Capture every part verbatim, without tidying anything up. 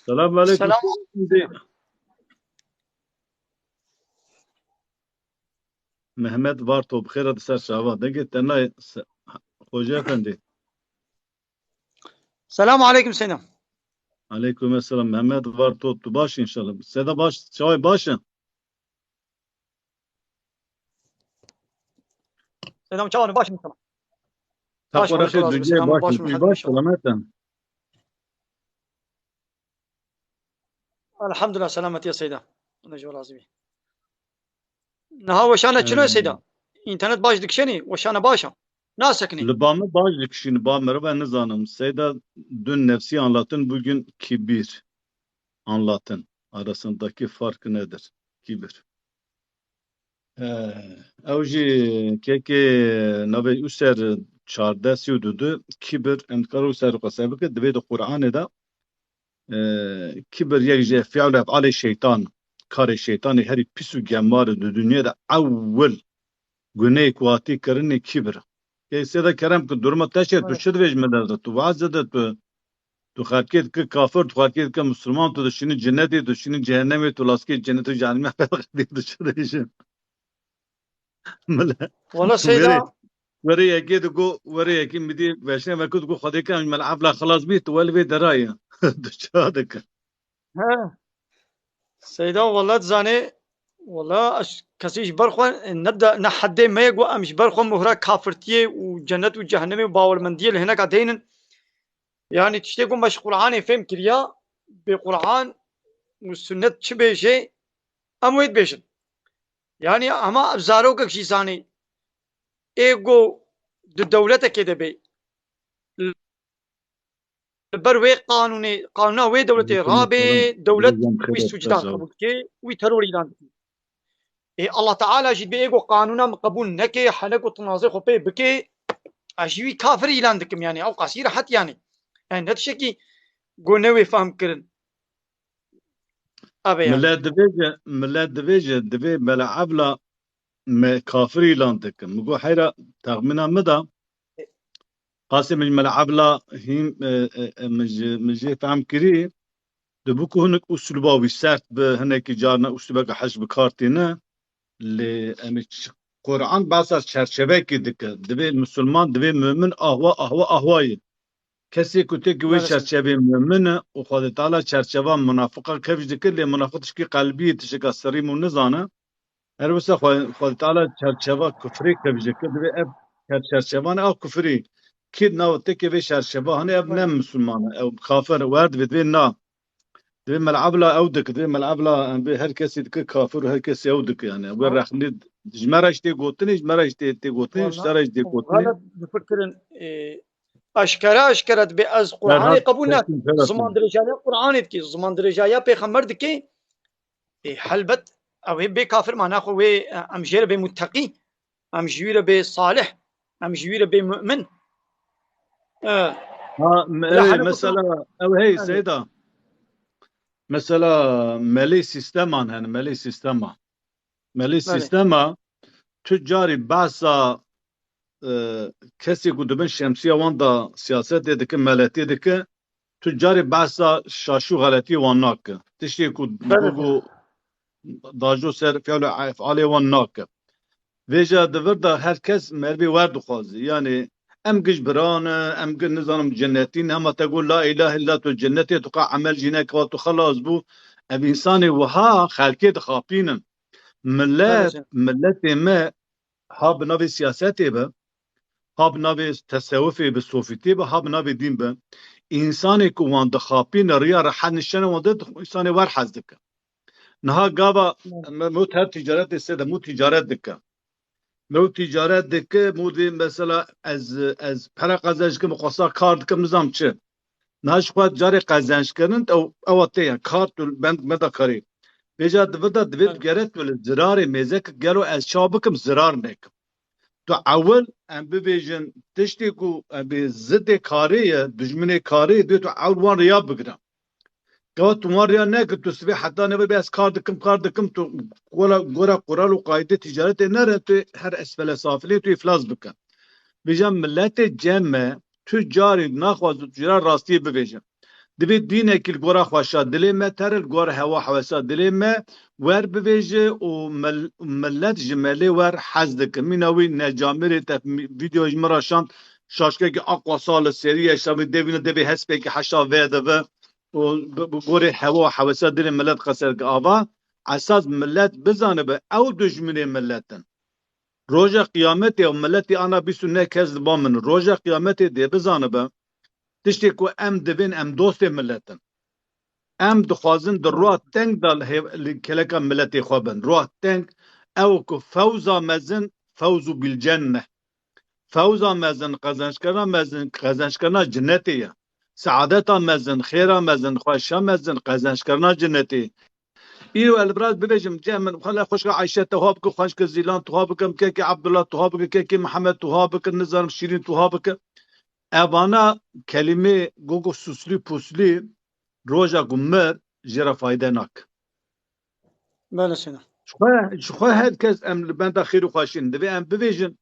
Selam aleyküm. Selam. Mehmet Varto, bi xêr hatî ser çava. Dengê te nayê se-, Xoca Efendi. Selam aleyküm Seyda. Aleyküm selam. Mehmet Varto, tu baş inşallah. Seyda baş, çavê baş e? Selam, çawan baş inşallah. Baş, Allah razı olsun. Baş, baş, selamet e. Elhamdülillah, selamet ya Seyda. Allah razı olsun. Niha weşana çilo Seyda? Ee, Înternet baş dikişenî, weşana baş a? Nasekinî? Li ba min baş dikişîn, ba merive nizanim. Seyda dün nefsi anlatın, bugün kibir anlatın. Arasındaki fark nedir? Kibir. Ee, ew jî kekê navê û ser çardeh sî û du du kibir, em dikar û ser qese bike, divê di Qur'anê de E, kibir yek ji fi'l û ef'alê şeytan, karê şeytanê herî pis û gemar e di dinyê de ewil guneyê ku hatî kirinê kibir e. Kê sê de kerem ki durma te çê, tu çi divê ji min de, tu vaaz de, tu, tu xelkê dike kafir, tu xelkê dike musulman, tu dişînî cinnetê, tu dişînî cehennemê, tu laskê cennet û cehennemê tu çi dibêjin? Mile. Wala Seyda. Were, were yekê digo, were yekê midî veşne ve ku digo Xwedê ke em ji mel evla xilas bî, tu wel vê derayê. Tu ça dikir? He. Seyda, wala dizanê, wala ez kesî ji ber xwe ne da, ne heddê me ye ku em ji ber xwe mohra kafirtiyê û cennet û cehennemê û bawermendiyê li hineka deynin. Yani tiştê ku me ji Qur'anê fêm kiriya, bê Qur'an û sunnet çi bêjê, em wê dibêjin. Yani hema zarokek jî zanî, ê ku di dewletekê de bê, li ber wê qanûnê, qanûna wê dewletê rabê, dewlet wî sucdar qebûl dike, wî teror îlan dike. Ê Allah Teala jî bê ê ku qanûna min qebûl neke, hele ku tinazê xwe pê bike, ez jî wî kafir îlan dikim yani, ew qasî rehet yani. Yani ne tiştekî ku newê fehm kirin. Abi ya. Millet divêje, millet divêje, divê mele evla me kafir îlan dikin. Min got heyra texmîna min da. Qasê min ji mele evla hîn, e, e, e, min ji, min jê fehm kirî. Dibu ku hinek usluba wî sert bi, hinekî carna uslubeke heş bi kar tîne. Lê em ê ç-, Quran behsa çerçevekê dike. Divê musulman, divê mumin ahwa, ahwa, ahwa ye. Kesê ku têkî wê çerçevê mumin e û Xwedê Teala çerçeva munafiqa kevj dike, lê munafiq tişkî qelbî ye, tişteka serî min nizane. Her wisa Xwe-, Xwedê Teala çerçeva kufrê kevj dike, divê ev her çerçevan a kufrî. Kê di nav têkê vê çerçeva hane ev ne musulman e, ew kafir e, wer divê, divê na. Divê mel'abla ew dike, divê mel'abla em bê her kesî dike kafir û her kesî ew dike yani. Wê rexnî ji me re jî tê gotinê, ji me re jî tê, tê gotinê, ji te re jî tê gotinê. Xelet difikirin, e, eşkere, eşkere dibê ez Quranê qebûl nakim. Ziman dirêjaya Quranê dikê, ziman dirêjaya pêxember dikê. E, helbet ew ê bê kafir mana xwe wê, e, em jê re bê mutteqî. Em ji wî re bê salih, em ji wî re bê mu'min. E, ha, me-, mesela ew hey Seyda. Mesela melê sîsteman hene, melê sîstema. Melê sîstema tu carî behsa, e, kesê ku dibin şemsiya wan da siyasetê dike, meletê dike, tu carê behsa şaş û xeletiyê wan nake. Tiştê ku digo ku dajo ser fi'l û ef'alê wan nake. Vêca di vir de her kes merivê wer dixwaze. Yanî em giş biran e, em gi nizanim cennetî ne, hema te got la îlahe illa tu cennetê tu qa emel jî neke tu xelas bû. Ev însanê wiha xelkê dixapînin. Milet, miletê me ha bi navê siyasetê be, ha bi navê tesewufê be, sofîtê be, ha bi navê dîn be, însanê ku wan dixapîne, riya rehet niştene wan de, însanê wer hez dike. Niha gava me, me û her tîcaretê sê de, me û tîcaret dike. Me û tîcaret dike, me û dê mesela ez, ez pere qezenc dikim, xwesa kar dikim, nizam çi. Niha ji xwe carê qezenc kirin, ew, ewa tê ye, kar tu bend me da karê. Vêca di vir de divê tu gere tu li zirarê mêze ki gelo ez çawa bikim, zirar nekim. Tu ewil em bibêjin tiştê ku em bê zidê karê ye, dijminê karê ye, divê tu ewil wan riya bigire. Gava tu wan riya nekir, tu sibê heta nebe bê ez kar dikim, kar dikim, tu gora, gora qural û qaîdê tîcaretê nere, tu her esfele safilê tu îflas bike. Vêca miletê cem me, tu carî naxwaze tu jira rastiyê bivêje. Divê dînekî li gora xweşa dilê me tere, li gora hewa hewesa dilê me wer bivêje û mil-, milet ji me lê wer hez dike. Mîna wî ne camêrê te mi-, vîdeo ji min re şand, şaşkekî aqwa sal li serî ye, şa vê devîne devê hespekî heşa vedive û bi, bi gorê hewa hewesa dilê milet qeser dike. Ava esas milet bizanibe ew dijminê milet in. Roja qiyametê û miletî ana bîst û neh kes li ba min. Roja qiyametê dê bizanibe, tiştê ku em divên em dostê milet in. Em dixwazin di roha teng de li hêv-, li keleka miletê xwe bin. Roha teng ew ku fewza mezin, fewzu bil cenne. Fewza mezin, qezençkirina mezin, qezençkirina cinnetê ye. Saadeta mezin, xêra mezin, xweşa mezin, qezençkirina cinnetê. Îro ez li vir bibêjim, cem min, xwela xwişka Ayşe tuha bike, xwişka Zîlan tuha bike, kekê Abdullah tuha bike, kekê Mihemed tuha bike, nizanim Şîrîn tuha bike. Evana kelîmê gogo suslî puslî roja ku mir jê re fayde nake. Belê Seyda. Ji xwe, ji xwe her kes em li benda xêr û xweşîn. Divê em bibêjin,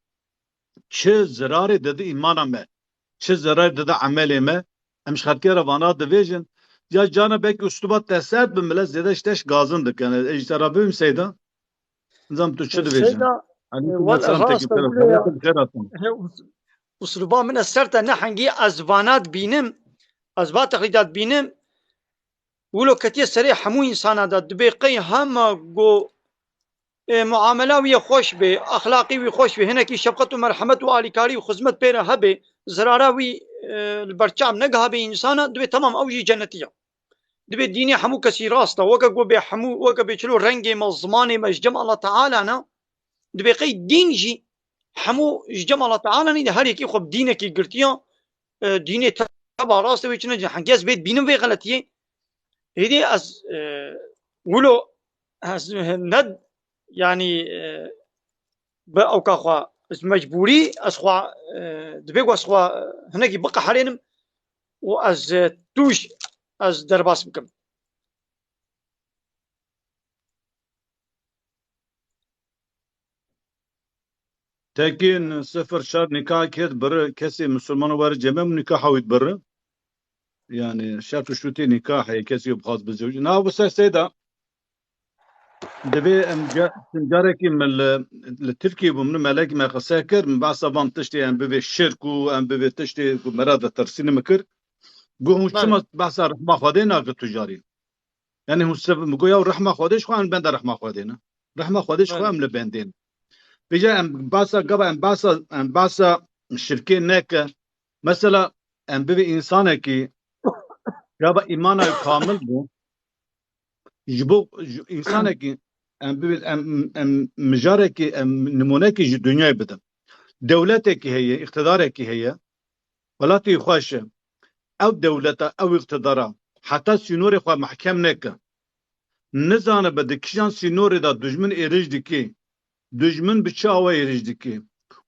çi zirarê dide îmana me, çi zirarê dide emelê me, em ji xelkê re vana divêjin. Ya cana belkî usluba te sert bi, millet zêde ji te şikazin dikin. Ez ji te re bibim Seyda. Nizam tu çi dibêjin? Seyda, Elî, e, tu wele selam rast tekî e, ser wile ya. Xêr hatin. He, us-, usluba min e sert e, ne hengî ez vana dibînim, ez va teqlîda dibînim. Wilo ketiye serê hemû însana de, dibê qey hema go, e, muamela wî ye xweş bê, exlaqî wî xweş bê, hinekî şefqet û merhemet û alîkarî û xizmet pê re hebe, zirara wî, e, li ber çav negihabe însana, dibê temam ew jî cennetî ye. Dibê dînê hemû kesî rast e, weke go bê hemû, weke bê çilo rengê me, zimanê me ji cem Allah Teala ne, dibê qey dîn jî hemû ji cem Allah Teala nîne, her yekî xwe bi dînekî girtiya, e, dînê teba rast e, wê çi ne, hengî ez vê dibînim vê xeletiyê. Hêdî ez, e, wilo ez ne, yanî, e, bi ewka xwe, ez mecbûrî, ez xwe, e, dibê ku ez xwe, e, hinekî biqeherênim û ez, e, tûj, ez derbas bikim. Tekîn sifir şer nîkah kêt biri, kesê misilmano were cemê min nîkaha wî biri. Yani şert û şurutê nîkah heye, kesê bixwaz bizewicî. Na bu ser Seyda, divê em ca-, carekî min li, li Tirkiyê bûm, min melekî me qise kir, min behsa van tiştê em bivê şirk û em bivê tiştê ku me re ditirsînin min kir. Got hûn çima behsa rehma Xwedê nake tu carî? Yani hûn sib-, min got ya rehma Xwedê ji xwe em benda rehma Xwedê ne. Rehma Xwedê ji xwe em li bendê ne. Vêca em behsa gava em behsa, em behsa şirkê neke. Mesela em bivê însanekî gava îmana wî kamil bû. Ji bo, ji însanekî em bivê, em, em mijarekî, em nimûnekî ji dinyayê bidin. Dewletekî heye, îqtidarekî heye. Welatê xweş e. Ew dewleta, ew îqtidara heta sînorê xwe mehkem neke, nizanibe di kîjan sînorê de dijmin êrîş dike, dijmin bi çi awa êrîş dike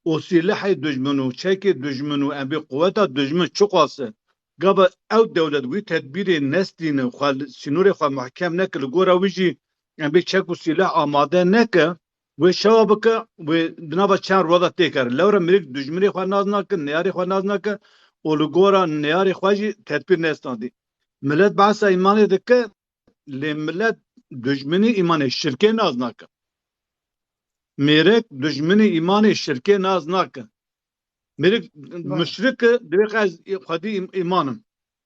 û sîlehê dijmin û çekê dijmin û em bê quweta dijmin çiqas e, gava ew dewlet wî tedbîrê nestîne, xwe li, sînorê xwe mehkem neke, li gora wî jî em bê çek û sîleh amade neke, wê çawa bike, wê di nava çend roda têkere. Lewre mirêk dijminê xwe nas nake, neyarê xwe nas nake û li gora neyarê xwe jî tedbîr nestandî. Milet behsa îmanê dike, lê milet dijminî îmanê şirkê nas nake. Mêrek dijminî îmanê şirkê nas nake. Mêrik muşrik e, divê qe ez xwedî îm-, îman im.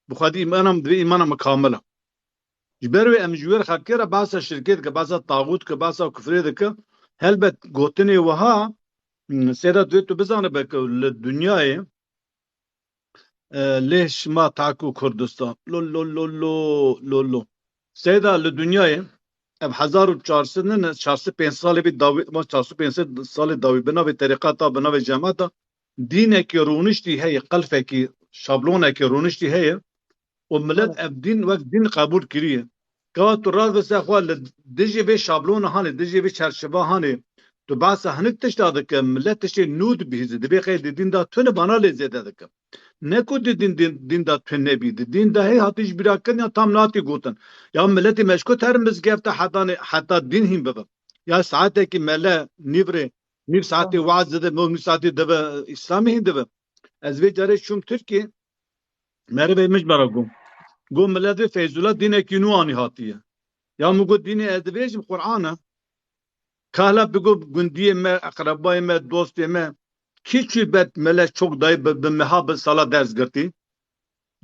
Bi xwedî îman im, divê îmana min kamil e. Ji ber wê em ji wê xelkê re behsa şirkê dike, behsa taxût dike, behsa kufrê dike. Helbet gotinê wiha, m, sêra divê tu bizanibe ku li dinyayê, e, lê şima taku Kurdistan. Lo, lo, lo, lo, lo, lo. Seyda li dinyayê ev hezar û çar sed ne, ne, çar sed pênc salê vî dawî, ma çar sed pênc sed salê dawî bi navê terîqeta, bi navê cemata dînekî rûniştî heye, qelfekî, şablonekî rûniştî heye û milet Evet. ev dîn wek dîn qebûl kiriye. Ka tu radibise xwe li dijî vê şablona hanê, dijî vê çerçeva hanê, tu behsa hinek tişta dike, milet tiştê nû dibihîze, dibê qey di dîn de tune bana lê zêde dike. Ne ku di dîn, dîn, dîn de tune nebî, di dîn de hey hatî ji bîra kirin ya tam nehatî gotin. Ya miletê me ji ku her mizgefta hetanê, heta dîn hîn bibe. Ya saetekî mele nîvrê, nîv saetê Tamam. Weaz dide, nîv saetê dibe, Îslamê hîn dibe. Ez vê carê çûm Tirkiyê, merivê min ji me re got. Got, milet vê Feyzullah dînekî nû anî hatiye. Ya min got, dînê ez divêjim Qur'an e. Kahla bigo gundiyê me, eqrebayê me, dostê me, kî çû ber mele çok dayî bi, bi meha bi sala ders girtî?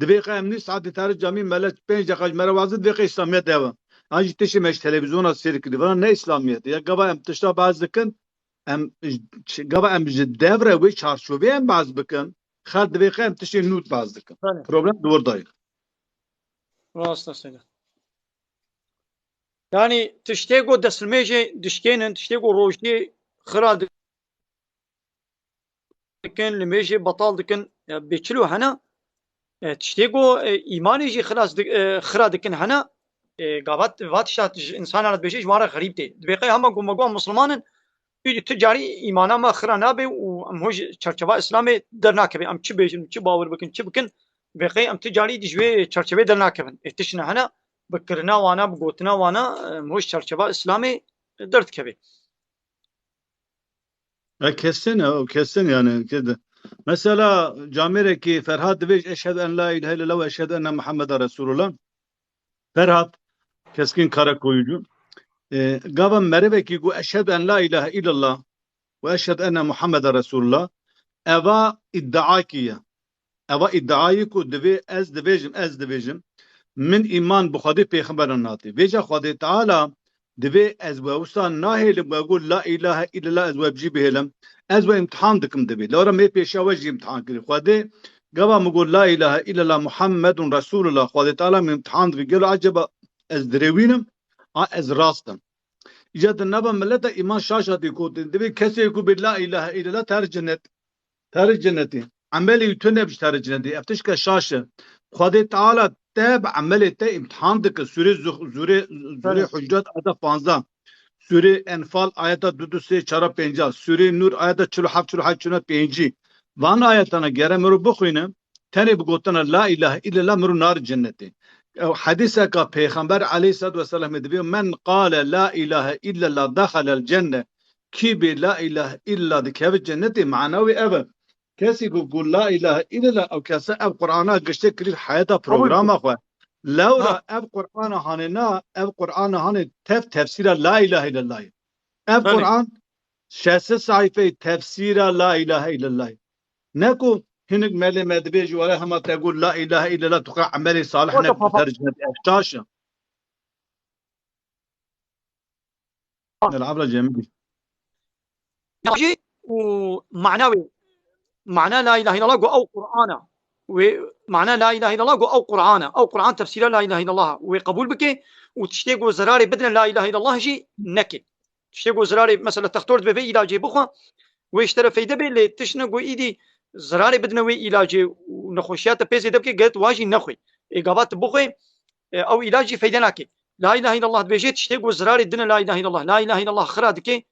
Divê qe em nî saetê tarî camî mele pênc deqa ji me re wazî, divê qe îslamiyet ev e. An jî tiştê me ji televîzyona sêr kirî. Vana ne îslamiyet e. Ya gava em tişta behs dikin, em ç-, gava em ji dev re wê çarçoveyê em behs bikin. Xelk divê qe em tiştê nû behs dikin. Belê. Problem di wir de ye. Rast e seyda. Yani tiştê ku destnimêjê dişkênin, tiştê ku rojiyê xira dikin, nimêjê betal dikin, ya bê çilo hene, e, tiştê ku, e, îmanê jî xilas di-, e, xira dikin hene, e, gavat, va tişta ji insana re dibêje, ji wan re xerîb tê. Dibê qey hema ku me got em Misliman in, tu, tu carî îmana me xira nabe û em hoj çerçeva Îslamê dernakeve. Em çi bêjin, çi bawer bikin, çi bikin, dibê qey em tu carî ji wê çerçevê dernakevin. Ê tiştine hene, bi kirina wana, bi gotina wana, em hoj çerçeva Îslamê derdikeve. E, kesin, e, o kesin yani. Kedi. Mesela camêrekî Ferhat divêj, "Eşhedü en la ilahe illallah ve eşhedü enne Muhammeden Resulullah." Ferhat Keskin Karakoyucu. E, gava merivekî got, "Eşhedü en la ilahe illallah ve eşhedü enne Muhammeden Resulullah." Eva iddiakî ye. Eva îdiayê ku divê ez divêjim, ez divêjim, min îman bi Xwedê pêxemberan natê. Vêca Xwedê Teala divê ez we wisa nahêlim, we got la ilahe illallah, ez we bi cî bihêlim. Ez we îmtihan dikim divê. Lewra me pêşiya we jî îmtihan kirî. Xwedê gava min got la ilahe illallah Muhammedun Resulullah, Xwedê Teala min îmtihan dike. Gelo eceba ez dirêwînim, a ez rast im? Îca di nava mileta îman şaş hatî gotin. Divê kesê ku bê la ilahe illallah ter cennet. Terê cennetê. Emelê wî tune bî ji terê cennetê. Ev tişke şaş e. Xwedê Teala te bi emelê te îmtihan dike. Sûrê Zux-, Zûrê, Zûrê Belê. Hucurat ayeta panzdeh. Sûrê Enfal ayeta du du sê çara pênca. Sûrê Nûr ayeta çil û heft, çil û heft, çil û pêncî. Van ayetana gere mirov bixwîne, tenê bi gotina la ilahe illallah mirov nari cennetê. Ew hedîseka Pêxember aleyhissalatu vesselamê dibê, "Men qale la ilahe illallah dehalel cenne." Kî bê la ilahe illa dikeve cennetê, mana wê ev e. Kesî ku, ku la ilahe illallah, ew kese ev Qur'ana giştê kirî heyeta Qebûl programa bike. Xwe. Lewra Ha. ev Qur'ana hanê na, ev Qur'ana hanê tev tefsîra la ilahe illallah. Ev Belê. Qur'an şeş sed sayfeyê tefsîra la ilahe illallah. Ne ku hinek melê me dibêjî, wele hema te got la ilahe illallah, tu qe emelê salih Wata ne papa. Tercüme ev şaş e. Abra Cemilî. Jî û mana wê, mana la ilahe illallah go ew Qur'ana. Wê mana la ilahe illallah go ew Qur'ana. Ew Qur'an tefsîra la ilahe illallah. Wê qebûl bike û tiştê go zerarê bidine la ilahe illallah jî neke. Tiştê go zerarê, mesela textor dibe vê ilacê bixwe, wê ji te re feyde bê, lê tişt ne go îdî zerarê bidine wê ilacê û nexweşiya te pê zêde bike, geret wa jî nexwe. Ê gava tu bixwe, e, ew îlac jî feyde nake. La ilahe illallah dibêje, tiştê ku zirarê dine la ilahe illallah. La ilahe illallah xira dike,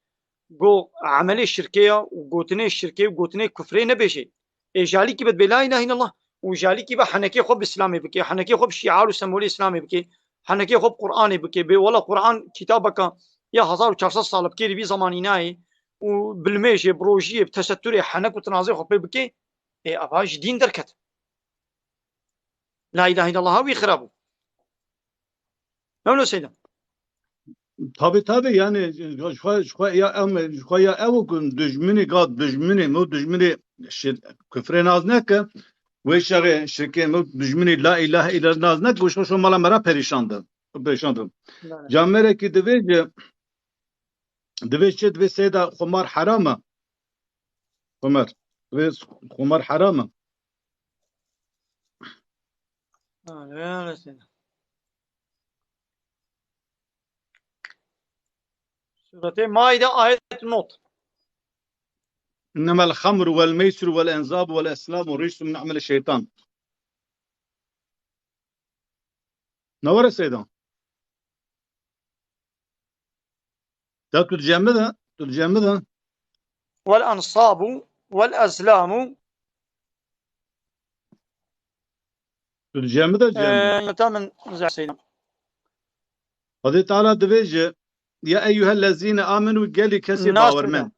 go emelê şirkê ya û gotinê şirkê û gotinê kufrê nebêje. Ê jalîkî be dibê la ilahe illallah û jalîkî be henekê xwe bi Îslamê bike, henekê xwe bi şiar û sembolê Îslamê bike, henekê xwe bi Qur'anê bike. Bê wela Qur'an kitabeka ya hezar û çar sed sal e, bi kêrî vî zemanî nayê û bi limêjê, bi rojiyê, bi teseturê henek û tinazê xwe pê bike, ê ava ji dîn derket. La ilahe illallah wî xira bû. Mevlo Seyda. Tabi, tabi, yani ji xwe, ji xwe ya em, ji xwe ya ew ku dijminê, ga dijminê, no dijminê şir-, kufrê naz neke, wê şerê şirkê, no dijminê la ilahe illallah naz neke, wê şo, şo mala me re perîşan de, perîşan de. Belê. Camerekî divê ji, divê çi, divê Seyda xumar heram e. Xumar. Divê xumar heram e. Belê, belê Seyda. Sûretê Maide ayet not. "Innemel hamru vel meysiru vel enzabu vel eslamu ricsun min ameli şeytan." Ne were Seyda? Ya tu dicem de, tu dicem de. Vel ensabu vel ezlamu. Tu dicem de, cem de. Ee, tamam, Seyda. Xwedê Teala divêje, "Ya eyyuhellezîne amenu", gelî kesê Nas bawermend.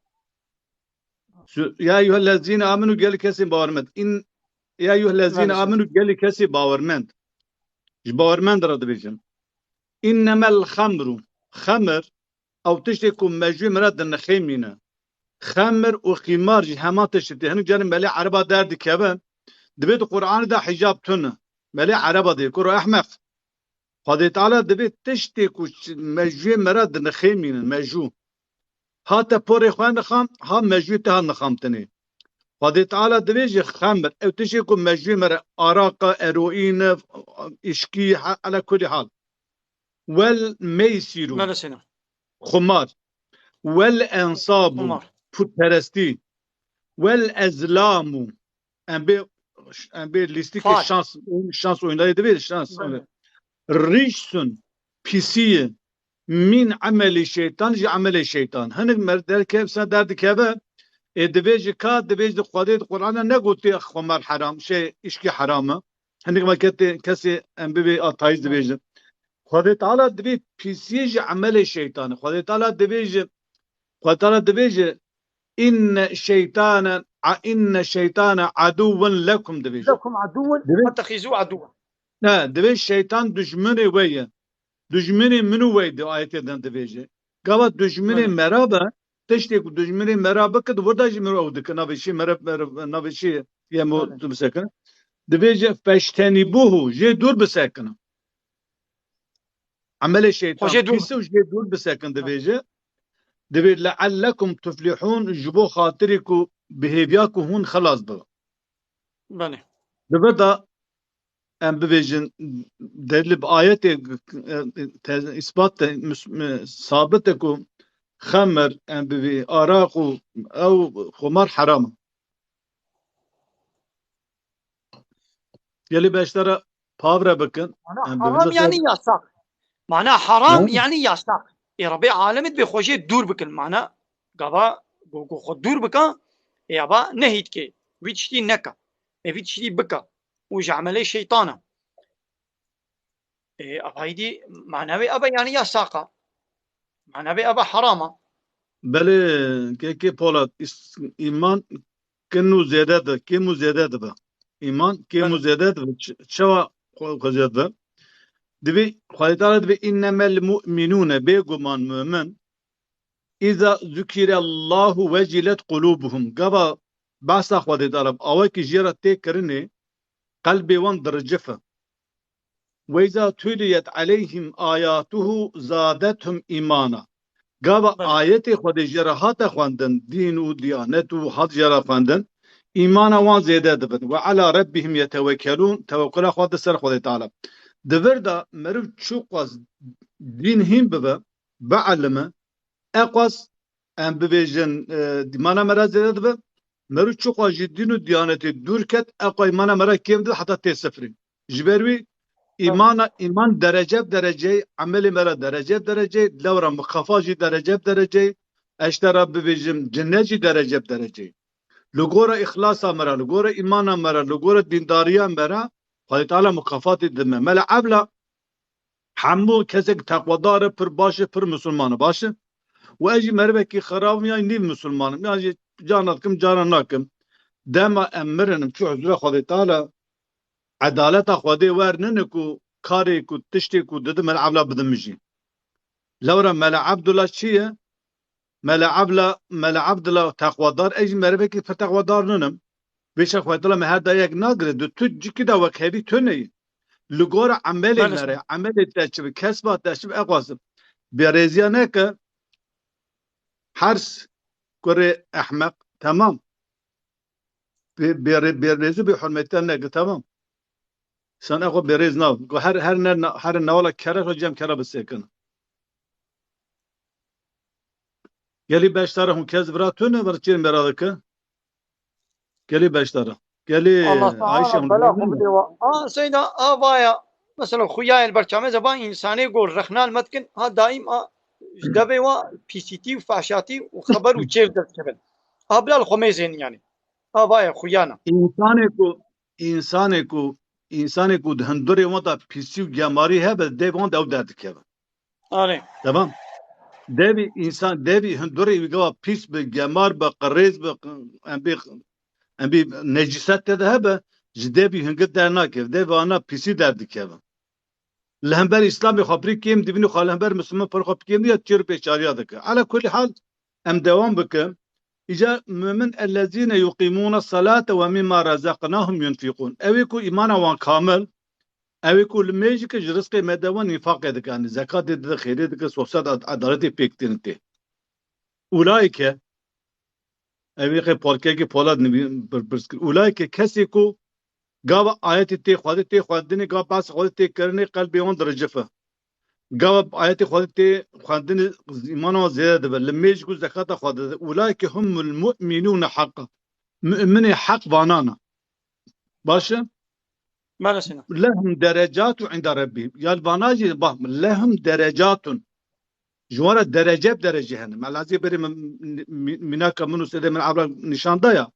Su-, "Ya eyyuhellezîne amenu", gelî kesê bawermend. In, "Ya eyyuhellezîne Nas. amenu", gelî kesê bawermend. Ji bawermend re dibêjin. Înnemel xemru. Xemir, ew tiştê ku mejûyê me re dinixêmîne. Xemir û qîmar jî heman tişt tê. Hinek carên melê ereba derdikeve, dibê di Qur'anê de hicab tune. Melê ereba dê, kuro ehmeq. Xwedê Teala dibê tiştê ku ç-, mejûyê me re dinixêmînin, mejû. Ha te porê xwe nixam, ha mejûyê te ha nixamtinê. Xwedê Teala dibêje xemir, ew tiştê ku mejûyê me re araqa, eroîne, îşkî, he-, ala kulî hal. Wel meysîru, Mele Seyda. Xumar. Wel ensabu, Xumar. Putperestî. Wel ezlamu, em bê, em bê lîstikê Fal. Şans, şans oyunları dibê şans. Bele. Rîşsun, pisiye, min emelî şeytan, ji emelê şeytan. Hinek mer-, derkev-, sen derdikeve, ê, dibêje ka, dibêje di Xwedê di Qur'ana negotiye xumar heram, şey, îşkî heram e. Hinek me ketê, kesê em bibê atayîz dibêje. Xwedê Teala dibê pisiyê ji emelê şeytan e. Xwedê Teala dibêje, Xwedê Teala dibêje, inne şeytane, a, inne şeytane aduwwen lekum dibêje. Lekum aduwwen, Dibê- fetexîzû aduwwen. Ne, dibê şeytan dijminê we ye. Dijminê min û we di ayetê din dibêje. Gava dijminê Bele. Mera be, tiştê ku dijminê mera bike, di wir de jî min ew dike. Navê çi mera, mera, navê çi ye mo Bele. Tu bisekin. Dibêje feştenîbuhu, jê dûr bisekin. Emelê şeytan Xwe jê dûr pîs e û jê dûr bisekin dibêje. Dibê leallekum tuflihûn, ji bo xatirê ku bi hêviya ku hûn xilas bibin. Belê. Di vir de em bibêjin, delîl bi ayetê, e, te-, îspat te, mus-, e, sabit e ku xemir, em bibê araq û ew xumar heram e. Gelî beşdara pavre bikin. Mana em haram bibêjin yani yasak. Mana haram Hı? Yani yasak. E, Rabê alemê dibê xwe jê dûr bikin. Mana gava go, go xwe dûr bika, e, ava nehî dike. Vî tiştî neka. E, vî tiştî bika. Û ji emelê şeytan e. E, ava îdî mana wê ava yani yasak e. Mana wê ava haram e. Belê, kekê Polat, is-, îman kin û zêde di, kêm û zêde dibe. Îman kêm û Belê. Zêde dibe. Ç-, çawa xwe, xwe zêde dibe? Dibê, Xwedê Teala dibê, "Înnemel mu'minûne", bêguman mu'min, "îza zukirallahu vecilet qulûbuhum." Gava behsa Xwedê Teala, awekî jê re tê kirinê, qelbê wan diricife. "Ve izâ tuliyet aleyhim âyâtuhu zâdethum îmana." Gava Belê. Ayetê Xwedê jê re hate xwendin, dîn û diyanet û hat jê re xwendin, îmana wan zêde dibin. "Ve alâ rabbihim yetewekkelûn", tewekkula xwe di ser Xwedê Teala. Di vir de meriv çiqas dîn hîn bibe, bielime, eqas em bibêjin, e, îmana me re zêde dibe. Meriv çiqas ji dîn û diyanetê dûr ket, eqas îmana me re kêm dibe heta tê sifrê. Ji ber wî îmana, îman derece bi dereceyê, emelê me re derece bi dereceyê, lewra mikafa jî derece bi dereceyê, ez ji te re bibêjim, cinnet jî derece bi dereceyê. Li gora îxlasa me re, li gora îmana me re, li gora dîndariya me re, Xwedê Teala mikafatê dime. Mele Evla, hemû kesek teqwedar e, pir baş e, pir misilman e, baş e. Û ez jî merivekî xerab im, yan nîv misilman im, yan jî cara dikim, cara nakim. Dema em mirinim, çû huzura Xwedê Teala, edaleta Xwedê wernine ku karê ku, tiştê ku didi Mele Evla bidim min jî. Lewra Mele Evla çi ye? Mele Evla, Mele Evla teqwedar, ez jî merivekî pir teqwedar ninim. Vêşa Xwedê Teala me her dayek nagire, di tu cikî de wek hevî tune ye. Li gora emelê Belê. Me re, emelê te çi bi, kesba te çi bi, eqwasim. Bêrêziya neke, hers kurê ehmeq, temam. Bê-, bêrê-, bêrêzî bê hurmetiya neke, temam. Sen eqwa bêrêz nav. Go her, her ne, her newala kere xwe cem kere bisekin. Gelî beşdara hûn kes vira tune, vir çêr mera dike. Gelî beşdara. Gelî Allah Teala Ayşe hûn bela vira xwe tune. Bide wa. A, Seyda, a vaya, mesela, xuya el berçame zeba insanê go rexnal metkin, ha daim a, ji devê wa, pisîtî û fahşatî û xeber û çêr dest kevin. A bilal xwe mêzên yani. A vaya xuyana. Însanê ku, însanê ku, însanê ku di hundurê wan de pisî û gemarî hebe, dê wan de ew derdikeve. Arê. Tamam. Devî însan, devî hundurê wî gava pîs bi, gemar bi, qirêz bi, em bê, em bê necîset te de hebe, ji devî hingir dernakeve. Devî ana pîsî derdikeve. Li hember Îslamê xwe pirî kêm dibîne, xwe li hember Misliman pirî xwe kêm diya, çêr pêçariya dike. Ala kulî hal, em dewam bikin. Îca mumin, "Ellezîne yuqîmûne salate ve mimma razaqnahum yunfiqûn." Ew ê ku îmana wan kamil, ew ê ku li mêjike ji rizqê me de wan nîfaqê dike, yanî zekatê dide, xêrê dike, sosyal ad-, edaletê pêk tînin tê. Ulaîke, ev ê xê polkekî polat nivî-, bir-, birz kir. Ulaîke, kesê ku gava ayetê tê xwedê tê xwendinê, gava behsa xwedê tê kirinê, qelbê wan diricife. Gava ayetê xwedê tê xwendinê, îmana wan zêde dibe. Li mêj ku zekata xwe dide. Ulaîke humul mu'minûne heqqa. Mu'minê heq vanan e. Baş e? Maalesef. Lehum derecatu inda rabbihim. Ya li vana jî, bak, lehum derecatun. Ji wan re derece bi derece hene. Me lazê berê min, mi-, mînaka min û sedê min abla nîşan da ya.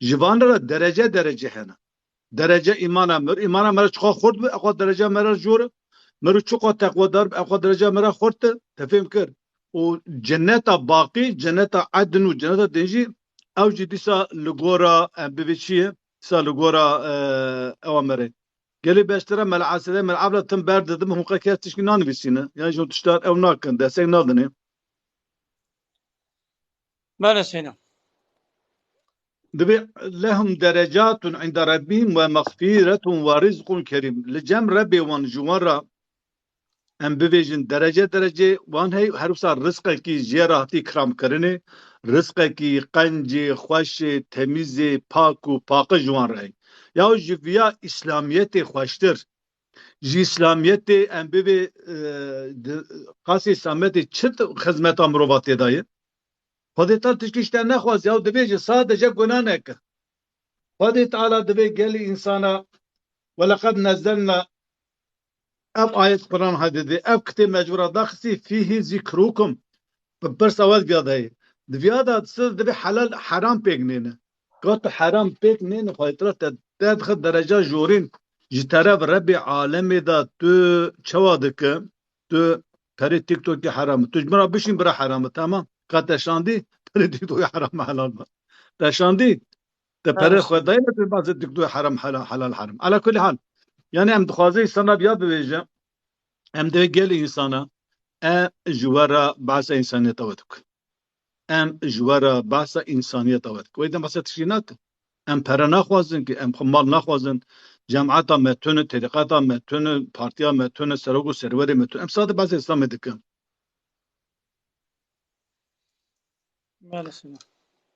Ji van re derece derece hene. Derece îmana mir, îmana me re çiqa xurt bi, eqwa derece me re jor e. Mir û çiqa teqwedar bi, eqwa derece me re xurt e. Te fêm kir. Û ceneta baqî, ceneta edn û ceneta din jî, ew jî dîsa li gora, em bibê çi ye? Dîsa li gora, e, ewa me re. Gelê beştira mel asede, mel abla tim ber didim, hûn qe kes tişkî nanivîsîne. Yan jî hûn tiştar ew nakin, destek nadinê. Bele Seyna. Dibê lehum derecatun inda rabbihim ve mexfiretun ve rizqun kerîm. Li cem Rebbê wan ji wan re em bibêjin derece derece wan hey, her wisa rizqekî jê re hatî kiramkirinê, rizqekî qencê, xweşê, temîzê, pak û paqij ji wan re hey. Yaw ji viya Îslamiyetê xweştir. Ji Îslamiyetê em bibê, e, di, qasê Îslamiyetê çi t-, xizmeta mirova tê de ye? Xwedê Teala tişkî ji te nexwaze, ew dibêje sadece gunah neke. Xwedê Teala dibê gelî însana, "Weleqed nezzelna", ev ayet Quran hadidê, ev kitê mecbura daxisî, "Fîhî zikrukum." Bi pirsa we diviya de heye. Diviya de siz dibê helal heram pêk nêne. Ka tu heram pêk nêne, Xwedê Teala te, te dixe dereca jorîn. Ji teref Rebbê alemê de tu çawa dike? Tu perê TikTokê heram e. Tu ji min re bişîn bira heram e, tamam. Ka te şandî, perê TikTokê heram e, helal be. Te şandî, te perê xwe dayî, tu bazê TikTokê heram, helal, helal, heram. Ala kulî hal. Yani em dixwaze însana biya bibêje, em dê gelê însana, e, ji we re behsa însaniyeta we dikin. Em ji we re behsa însaniyeta we dikin. Wê dem behsa tiştî nakin. Em pere naxwazin ki, em xwe mal naxwazin. Cemaeta me tune, terîqeta me tune, partiya me tune, serok û serwerê me tune. Em sade behsa Îslamê dikin. Maalesef.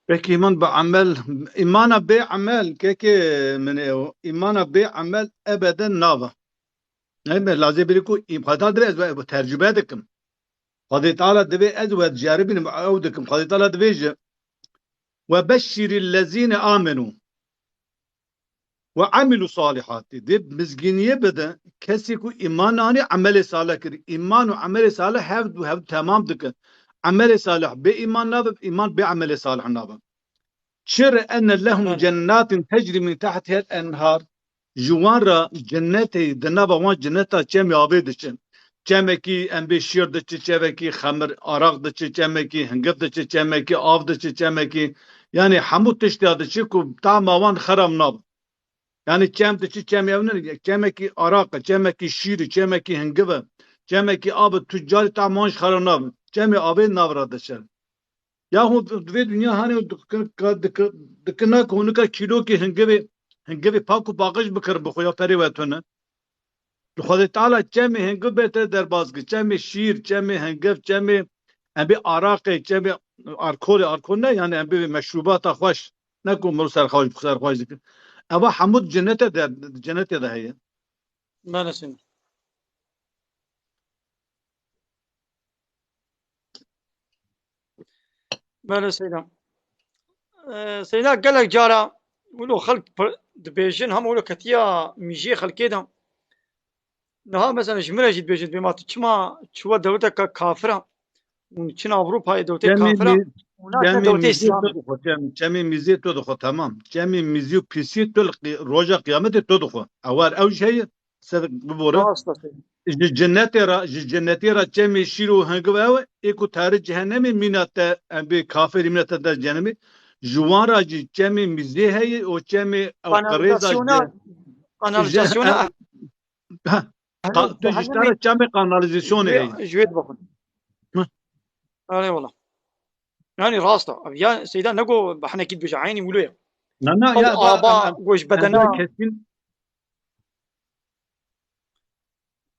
Peki îman bi emel, îmana bê emel, kekê min ê o, îmana bê emel ebeden nava. Ne me lazê biri ku îmxata dire ez we tercüme dikim. Xwedê Teala divê ez we diceribînim, ew dikim. Xwedê Teala divê ji, "Ve beşşiril lezîne amenu ve amilu salihati." Dê mizgîniyê bide kesî ku îman anî, emelê salih kirî. Îman û emelê salih hev, hev temam dikin. Emelê salih bê îman nabe, îman bê emelê salih nabe. Çi re enne lehum cennatin tecrî min tehtihel enhar. Ji wan re cennetê, di nava wan cenneta çemê avê diçin. Çemekî em bê şîr diçi, çemekî xemir, araq diçi, çemekî hingiv diçi, çemekî av diçi, çemekî, yanî hemû tişt ya diçi ku tama wan xerab nabe. Yanî çem diçi, çemê ew ne, çemekî araq e, çemekî şîr e, çemekî hingiv e, çemekî av e, tu carî tama wan jî xerab nabe. Çemê avê nav re diçin. Ya hûn di vê dinya hanê û dikin, ka, diki-, dikina ku hûn nika kîlokê hingivê, hingivê pak û paqij bikir bixwe ya perê we tune. Li Xwedê Teala çemê hingiv bê te derbas kir. Çemê şîr, çemê hingiv, çemê em bê araqê, çemê alkolê, alkol ne, yani em bê meşrûbata xweş. Ne ku mirov serxweş, serxweş dikin. Eva hemû di cennete de, cennete de heye. Maalesef. Belê Seyda. Ee, Seyda, gelek cara wilo xelk pir-, dibêjin, hema wilo ketiya mîjiyê xelkê de. Niha mesela ji min re jî dibêjin, dibê ma tu çima çûwe dewleteke kafir e? Hûn çin Ewropayê dewletê kafir e? Hûn naçine dewletê Îslamê. Çemê mîzê to dixwe, çem-, çemê mîzê to dixwe, temam. Çemê mîzî û pîsî to li qi-, roja qiyametê to dixwe. Ewar ew jî heye. Ser bibore. Rast e. Ji cennetê re, ji cennetê re çemê şîr û hingiv ew e, ê ku tarî cehennemê mîna te, em bê kafirî mîna te der cehennemê. Ji wan re jî çemê mîzê heye û çemê ew qirêza kanalîzasyona, kanalîzasyona. Ha, Qa-, tu ji te re çemê kanalizasyonê heye. Ji wê dibexwin. Hı. Erê wala. Yani rast e. Ya Seyda nego behnekî dibêje, eynî wilo ye. Na, na, ew ya, aba em, em, goş em bedena. Kesîn,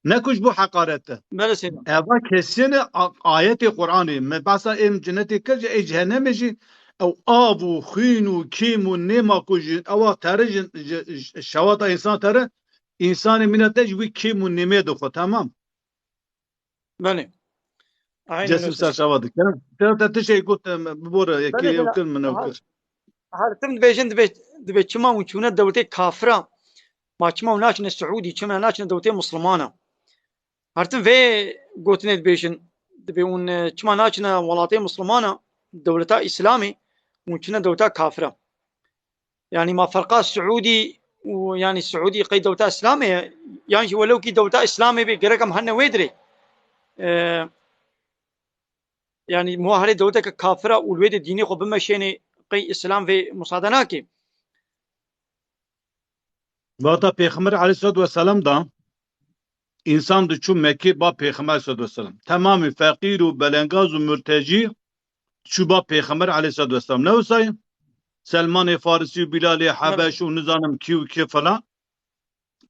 ne ku ji bo heqaret e. Belê Seyda. Eva kesîn e, a-, ayetê Qur'anê. Me behsa êm cinetê kir, ji ê cehennemê jî ew av û xwîn û kêm û nêma ku ji ewa tere ji, ji, ji şewata însan tere, însanê mîna te ji wî kêm û nêmê dixwe, temam. Belê. Aynen Cesur öyle. Serşava dikirim. Te, te tiştê got, em, bibore, yekê Belê, ew belê. Kir, min ew Ha, kir. Her tim dibêjin, dibê, dibê çima hûn çûne dewletê kafira? Ma çima hûn naçine Siûdî, çima naçine dewletê Muslimana? Her tim vê gotinê dibêjin, dibê hûn, e, çima naçine welatê Muslimana, dewleta Îslamê, hûn çine dewleta kafira? Yani ma ferqa Siûdî û, yani Siûdî qey dewleta Îslamê ye? Yan jî welew kî dewleta Îslamê bê, gerek em hene wê dirê. E, yani muharê dewleteke kafira û li wê de dînê xwe bimeşênê, qey Îslam vê musade nake. Vata Pêxember aleyhissalatu vesselam da însan diçû Mekkê ba Pêxember aleyhissalatu vesselam. Temamî feqîr û belengaz û murtecî çû ba Pêxember aleyhissalatu vesselam. Ne wisa ye? Selmanê Farisî û Bîlalê Hebeş û nizanim kî û kî falan.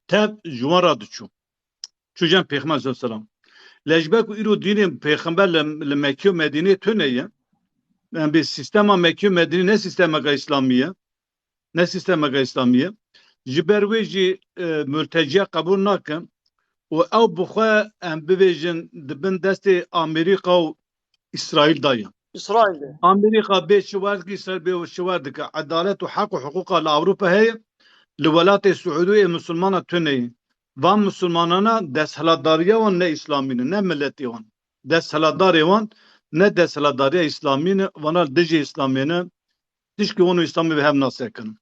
Tev ji wan re diçû. Çû cem Pêxember aleyhissalatu vesselam. Lê ji ber ku îro dînê Pêxember li, li Mekkê û Medînê tune ye. Em bê sîstema Mekkê û Medînê ne sîstemeka Îslamî ye. Ne sîstemeke Îslamî ye. Ji ber wê jî, e, murteciye qebûl nakin û ew bi xwe em bibêjin di bin destê Amerîka û Îsraîl de ye. Îsraîl de. Amerîka bê şiwer dike, Îsraîl bê şiwer dike. Edalet û heq û hiqûqa li Ewropa heye, li welatê Siûdî ê misilmana tune ye. Van misilmanana desthilatdariya wan ne Îslamî ne, ne miletê wan. Desthilatdarê wan ne desthilatdariya Îslamî ne, vana li dijî Îslamê ne. Tişkî wan û Îslamê bi hev nasekin.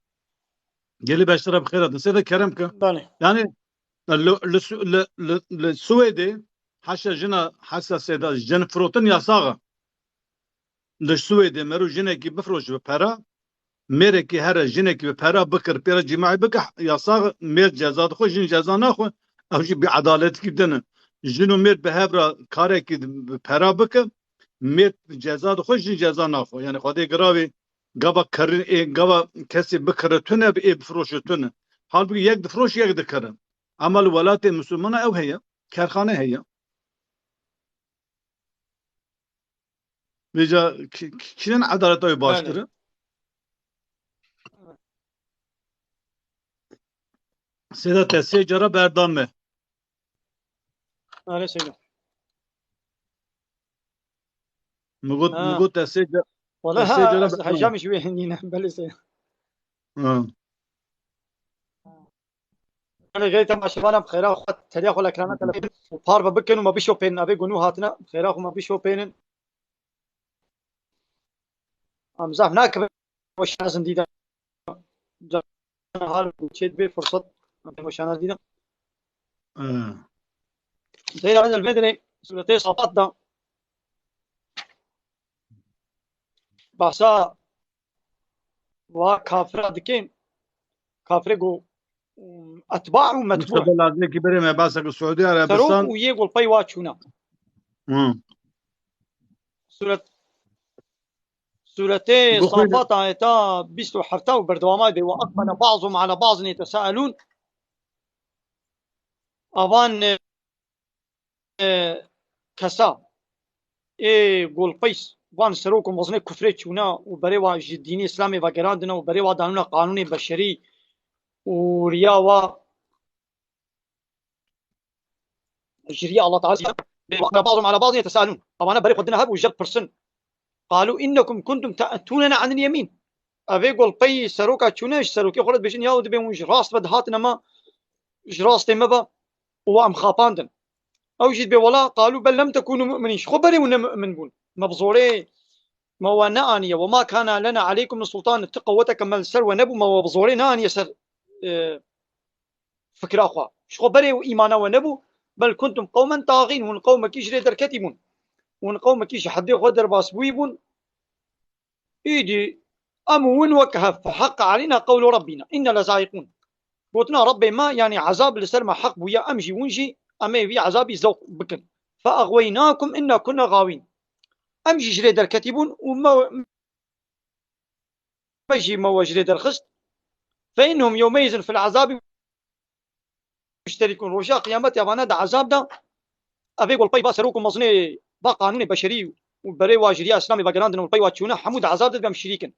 Gelî beştira bi xêr hatin. Seyda kerem ke. Belê. Yani, li, li, Su-, li, li, li Swêdê heşa jina, heşa Seyda, jin firotin yasax e. Li Swêdê mero jinekî bifroş bi pera, mêrekî here jinekî bi pera bikir, pê re cîmaî bike, yasax e, mêr ceza dixwe, jin ceza naxwe. Ew jî bêedaletkî din e. Jin û mêr bi hev re karekî bi pera bike, mêr ceza dixwe, jin ceza naxwe. Yani Xwedê giravê gava kirin ê, gava kesê bikire tune, bi ê bifroşe tune. Halbukî yek difroş, yek dikire. Ama li welatê misilmana ew heye, kerxane heye. Vêca ki-, ki-, kînin edaleta wê baştir e? Belê. Seyda te sê cara berdame. Erê Seyda. Min got, min Ha. Got te sê ca-, Wala te sê ha, cara ez berdame. Hejam ji wê hingî ne, belê Seyda. Ha. Belê, gelê temaşevanan bi xêra xwe, teliya xwe li ekrana telefon û parve bikin û me bişopênin. Evê gunû hatine, bi xêra xwe me bişopênin. Em zaf nakirin weşanazin dîdan. Hal çê dibê fırsat em weşanaz dîdan. Hmm. Zeyra ez elbedine Sûretê Safat da bahsa wa kafira dike, kafirê ku, um, etba û metbu. Mustafa Lazekî berê me behsa ku Suudi Serok Arabistan û yê golpey wa çûna. Hı. Suret, Sûretê Safat ayeta bîst û heft û berdewama de, "Ve aqbele ba'zuhum ala ba'zin yetesaelûn." Avan, e, e, kesa ê golpeys van serok û mezinê kufrê çûna û berê wa ji dînê Îslamê vegerandine û berê wa danûna qanûnê beşerî û riya wa ji riya Allah Teala, "Ve aqbele ba'zuhum ala ba'zin yetesaelûn." Avana berê xwe dine hev û ji hev dipirsin. "Qalû innekum kuntum te'tunena anil yemîn." Evê golpey seroka çûne ji serokê xwe re dibêjin, "Ya dibê hûn ji rast ve dihatin, ema ji rastê me ve û em xapandin." Ew jî dibê, "Wela, qalû bel lem tekûnû mu'minîn." Ji xwe berê hûn ne mu'min bûn. Me bi zorê me we neaniye. "Ve ma kana lena aleykum min sultan." Ti qeweteke me li ser we nebû, me we bi zorê neaniye ser, e, fikra xwe. Ji xwe berê û îmana we nebû. "Bel kuntum qewmen tagîn." Hûn qewmekî ji rê derketî bûn. Hûn qewmekî ji hedê xwe derbas bûyî bûn. Îdî em û win wek hev, "Feheqqa aleyna qewlu Rabbina, inna lezaîqûn." Gotina Rabbê me, yanî ezab li ser me heq bûye, em jî win jî Em ê vî ezabî zewq bikin. Feexweynakum inna kunna gawîn. Em jî ji lê derketî bûn û me, me jî me we ji lê derxist. Fe innehum yewmeyizin fil ezabî muşterikûn. Roja qiyametê evane di ezab de, evê ku li pey va serok û mezinê, va qanûnê beşerî û berê wa ji riya Îslamê vegerandin û li pey wa çûne, hemû di ezab de dibem şirîk in.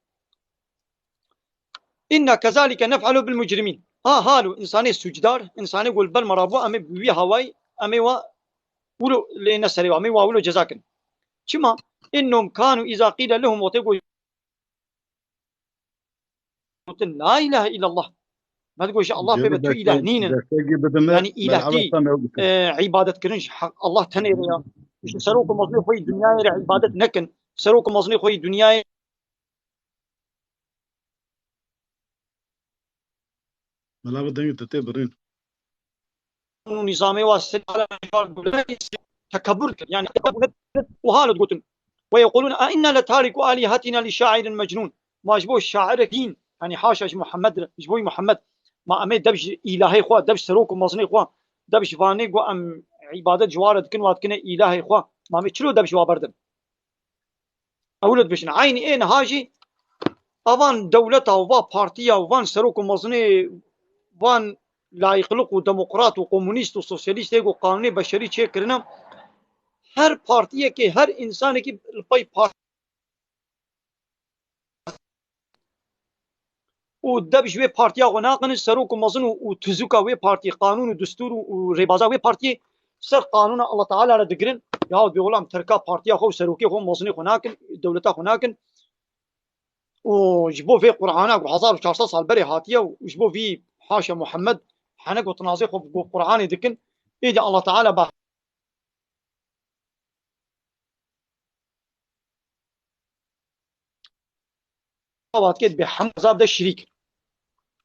Inna kezalike nef'elu bil mujrimîn. Ha halo însanê sûcdar, însanê ku li ber me rabû, em ê bi wî hawayî, em ê wa wilo lê ne serê wa, em ê wa wilo ceza kin. Çima? Innehum kanu îza qîle lehum, wextê ku gotin, "La ilahe illallah." Me digot, "Ji Allah pê ve tu îlah nînin." Yanî îlahtî, e, îbadet kirin ji Heq, Allah tenê re ya. Ji serok û mezinê xwe yî dinyayê re îbadet nekin. Serok û mezinê xwe yî dinyayê Mela bi dengê te tê birîn. û nîzamê wa sirê tekebur kir. Yanî û halo digotin. Ve yequlûne a inna le tariku alihatina li şairin mecnûn. Ma ji bo şairek dîn, yanî haşa ji Muhammed re, ji bo Muhammed. Ma em ê dev ji îlahê xwe, dev ji serok û mezinê xwe, dev ji vanê ku em îbadet ji wa re dikin, wa dikine îlahê xwe. Ma em ê çilo dev ji wa berdin? Ew li dibêjin. Eynî ê niha jî evan dewleta û va partiya û van serok û mezinê, van layîqliq û demokrat û komunîst û sosyalîst ê ku qanûnê beşerî çêkirine, her partiyekê, her însanekî li pey partî û dev ji wê partiya xwe naqinin, serok û mezin û, û tizûka wê partiyê, qanûn û destûr û, û rêbaza wê partiyê ser qanûna Allah Teala re digirin. Ya bêgulam terka partiya xwe û serokê xwe û mezinê xwe nakin, dewleta xwe nakin. Û ji bo vê Qur'ana ku hezar û çar sed sal berê hatiye û ji bo vî haşa Muhammed, hene ku tinazê xwe bi Qur'anê dikin, êdî Allah Teala ba Ava dike bê hemû ezab de şirîk.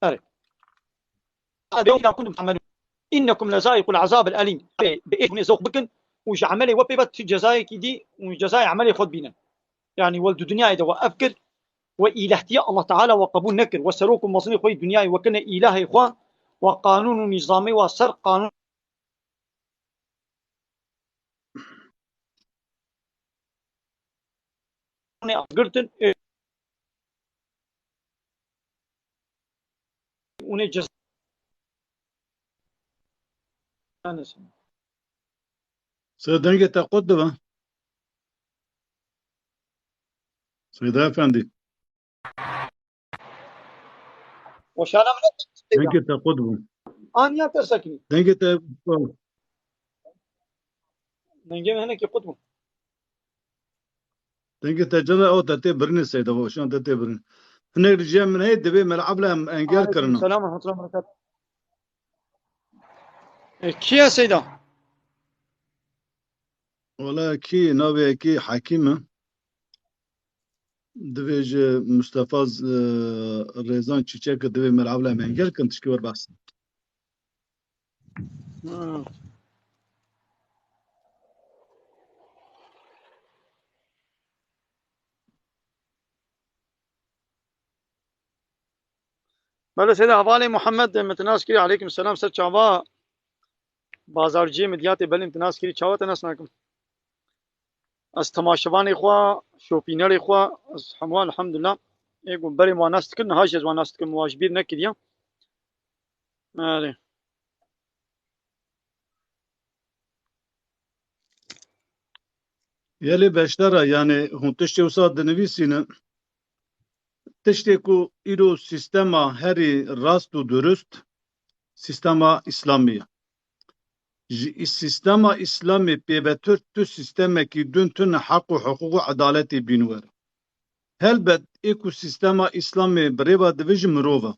Erê. Ebe inna kuntum ta'melun. Innekum lezaiqul azab el elim. Bi êş hûnê zewq bikin û ji emelê we pê ve tu cezayekî dî û cezayê emelê xwe dibînin. Yanî we di dinyayê de we ev kir, we îlahtiya Allah Teala we qebûl nekir. We serok û mezinê xwe yî dinyayê we kirine îlahê xwe, we qanûn û nîzamê we ser qanûn girtin, e, ûnê cez-, Seyda, dengê te qut dibe. Seyda Efendî. Weşana min ne? Dengê te qut bû. Aniya te sekinî. Dengê te, dengê min hinekî qut bû. Dengê te cila o te tê birinê Seyda, weşan te tê birinê. Hinek rica min heye, divê me li evle em engel kirina. Selam ve rahmetullah ve berekatuh. E, kî ye Seyda? Wala kî, navê kî Hekîm e. Divê ji Mustafa Z-, e, Rêzan Çîçek divê me li evle em engel kin, tişkî wer behs. Ha. Belê Seyda, hevalê Muhammed, min te nas kirî, aleykum selam, ser çava. Bazarciyê Midyatê, belê min te nas kirî, çawa te nas nakim. Ez temaşevanê xwe, şopînerê xwe, ez hemû elhamdulillah. Ê ku berê wan nas dikin, niha jî ez wan nas dikim, wan ji bîr nekiriye. Erê. Yelê beşdara, yanî hûn tiştê wisa dinivîsînin, tiştê ku îro sîstema herî rast û durust, sîstema Îslamî ye. Ji î-, sîstema Îslamê pêvetir tu sîstemekî din tune heq û hiqûq û edaletê bîn were. Helbet ê ku sîstema Îslamê bi rêva dive jî mirov e.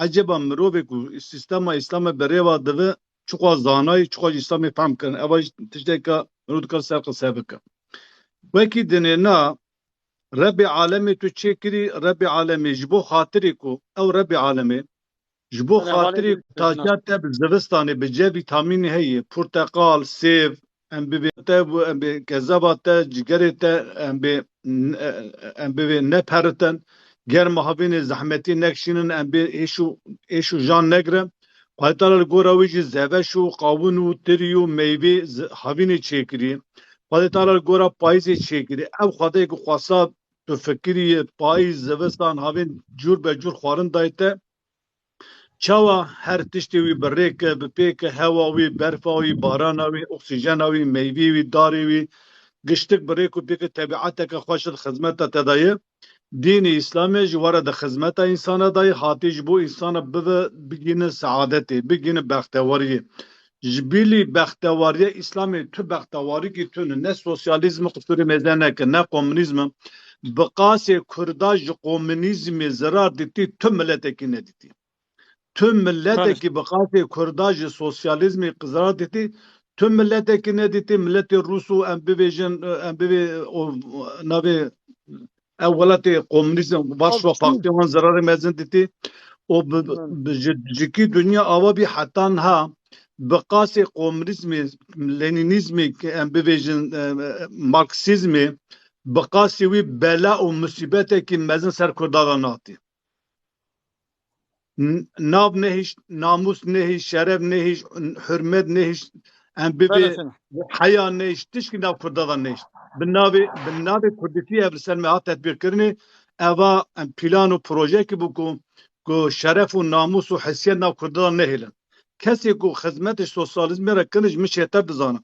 Eceba mirovê ku sîstema Îslamê bi rêva dive çiqas zanayî, çiqas Îslamê fehm kirin. Eva jî tişteke mirov dikar ser qise bike. Wekî dinê na Rebê alemê tu çêkirî, Rebê alemê ji bo xatirê ku ew Rebê alemê, ji bo xatirê ku taşa te bi zivistanê bi C vîtamînê heye, porteqal, sêv, em bibê te, em bê kezeba te, cigerê te, em bê, em bibê neperitin, germa havînê zehmetî nekişînin, em bê êş û, êş û jan negirin. Xwedê Teala li gora wî jî zeveş û qawin û tirî û meyvê zi-, havînê çêkirî. Xwedê Teala li gora payîzê çêkirî. Ev Xwedê ku xwesa tu fikirî payîz, zivistan, havîn cûr be cûr xwarin dayê te. Çawa her tiştê wî bi rê ke, bi pê ke, hewa wî, berfa wî, barana wî, oksîjena wî, meyvê wî, darê wî, giştik bi rê ku pê ke tebîeteke xweş di xizmeta te de ye. Dînê Îslamê ji were di xizmeta însana de ye, hatî ji bo însana bibe, bigihîne seadetê, bigihîne bextewariyê. Ji bilî bextewariya Îslamê tu bextewarîkî tune, ne sosyalîzm qisûrê mêze neke, ne komunîzm. Bi qasê Kurda ji komunîzmê zirar dîtî, tu miletekî nedîtî. Tu miletekî bi qasê Kurda ji sosyalîzmê zirar dîtî, tu miletekî nedîtî, miletê Rûs û em bibêjin, em bibê, o, navê, ew welatê komunîzm, Varşova Paktê wan zirarê mezin dîtî. Û bi, bi, ji, ji kî dinya ava bî heta niha bi qasê komunîzmê, lenînîzmê, em bibêjin, e, e, marksîzmê, bi qasê wî bela û musîbetekî mezin ser Kurda de nehatî. N-, nav nehişt, namûs nehişt, şeref nehişt, hurmet nehişt, em bibê heya nehişt, tişkî nav Kurda de nehişt. Bi navê, bi navê Kurdîtî ev li ser me hat tetbîqkirinê, eva em plan û projeyekî bû ku, ku şeref û namûs û hesiyet nav Kurda de nehêlin. Kesê ku xizmetê sosyalîzmê re kirin ji min çêtir dizane.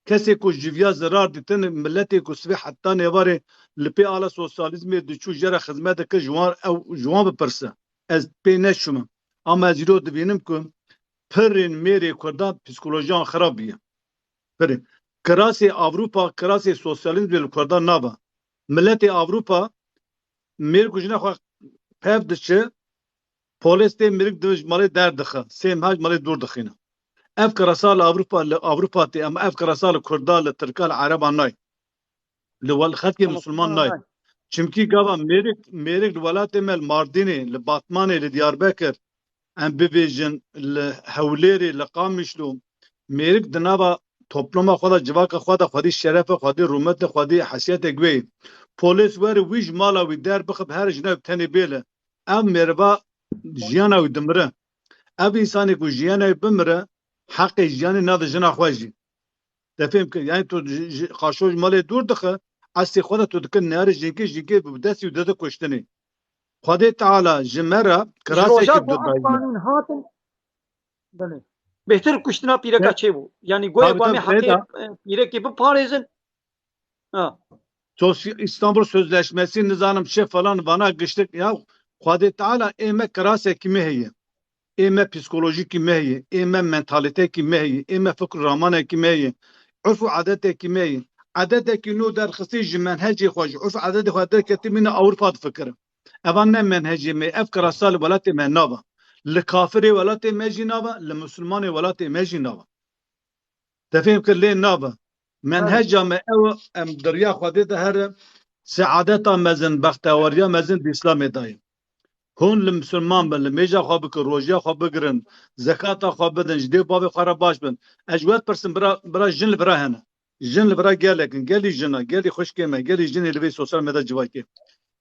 Kesê ku ji viya zirar dîtin, miletê ku sibê heta nêvarê li pê ala sosyalîzmê diçû, jê re xizmet dikir, ji wan, ew ji wan bipirse. Ez pê neçûme. Ama ez îro dibînim ku pirên mêrê Kurdan psîkolojiyan xirab bûye. Pirên. Kirasê Ewropa, kirasê sosyalîzmê li Kurdan nava. Miletê Ewropa mêr ku jina xwe pev diçe, polês tê mêrik di ji malê derdixe, sê meha ji malê dûr dixîne. Ev kirasa li Ewropa, li Ewropa tê, ama ev kirasa li Kurda, li Tirka, li Ereba nayê. Li wel-, xelkê Misilman nayê. Çimkî gava mêrik, mêrik li welatê me, li Mardînê, li Batmanê, li Diyarbekir, em bibêjin, li Hewlêrê, li Qamişlo, mêrik di nava topluma xwe de, civaka xwe de xwedî şerefe, xwedî rûmete, xwedî hesiyete guhê. Polês were wî ji mala wî derbixe, bi her jina wî tenê bêle. Ev mêrva jiyana wî dimire. Ev însanê ku jiyana wî bimire, heqê jiyanê nade jina xwe jî. Te fêm kir? Yani tu ji, ji, qaşo ji malê dûr dixe, eslê xwe de tu dike neyarê jinkê, jinkê bi destî wî dide kuştinê. Xwedê Teala ji me re Ji roja kirasekî ku ev didayîne. Qanûn hatin, belê. Bêhtir kuştina pîreka Te-, çêbû. Yani goya tabii, ku em ê tabii, heqê, Seyda. E, pîrekê biparêzin. Ha. Sosy-, İstanbul Sözleşmesi, nizanim çi falan, vana giştik. Ya Xwedê Teala ê me kirasekî me heye. Ê me psîkolojîkî me heye, ê me mentalitekî me heye, ê me fikr û ramanekî me heye, urf û edetekî me heye. Edetekî nû derxistî ji menhecê xwe, ji urf û edetê xwe derketî mîne Ewropa difikire. Eva ne menhecê me, ev kirasa li welatê me nava. Li kafirê welatê me jî nava, li misilmanê welatê me jî nava. Te fêm kir lê nava. Menheca me ew e, em di riya Xwedê de here, seadeta mezin, bextewariya mezin di Îslamê de ye. Hûn li misilman bin, li mêja xwe bikin, rojiya xwe bigirin, zekata xwe bidin, ji dê û bavê xwe re baş bin. Ez ji we dipirsim, bira, bira jin li vira hene. Jin li vira gelek in, gelî jina, gelî xwişkê me, gelî jinê li vê sosyal medya civakê.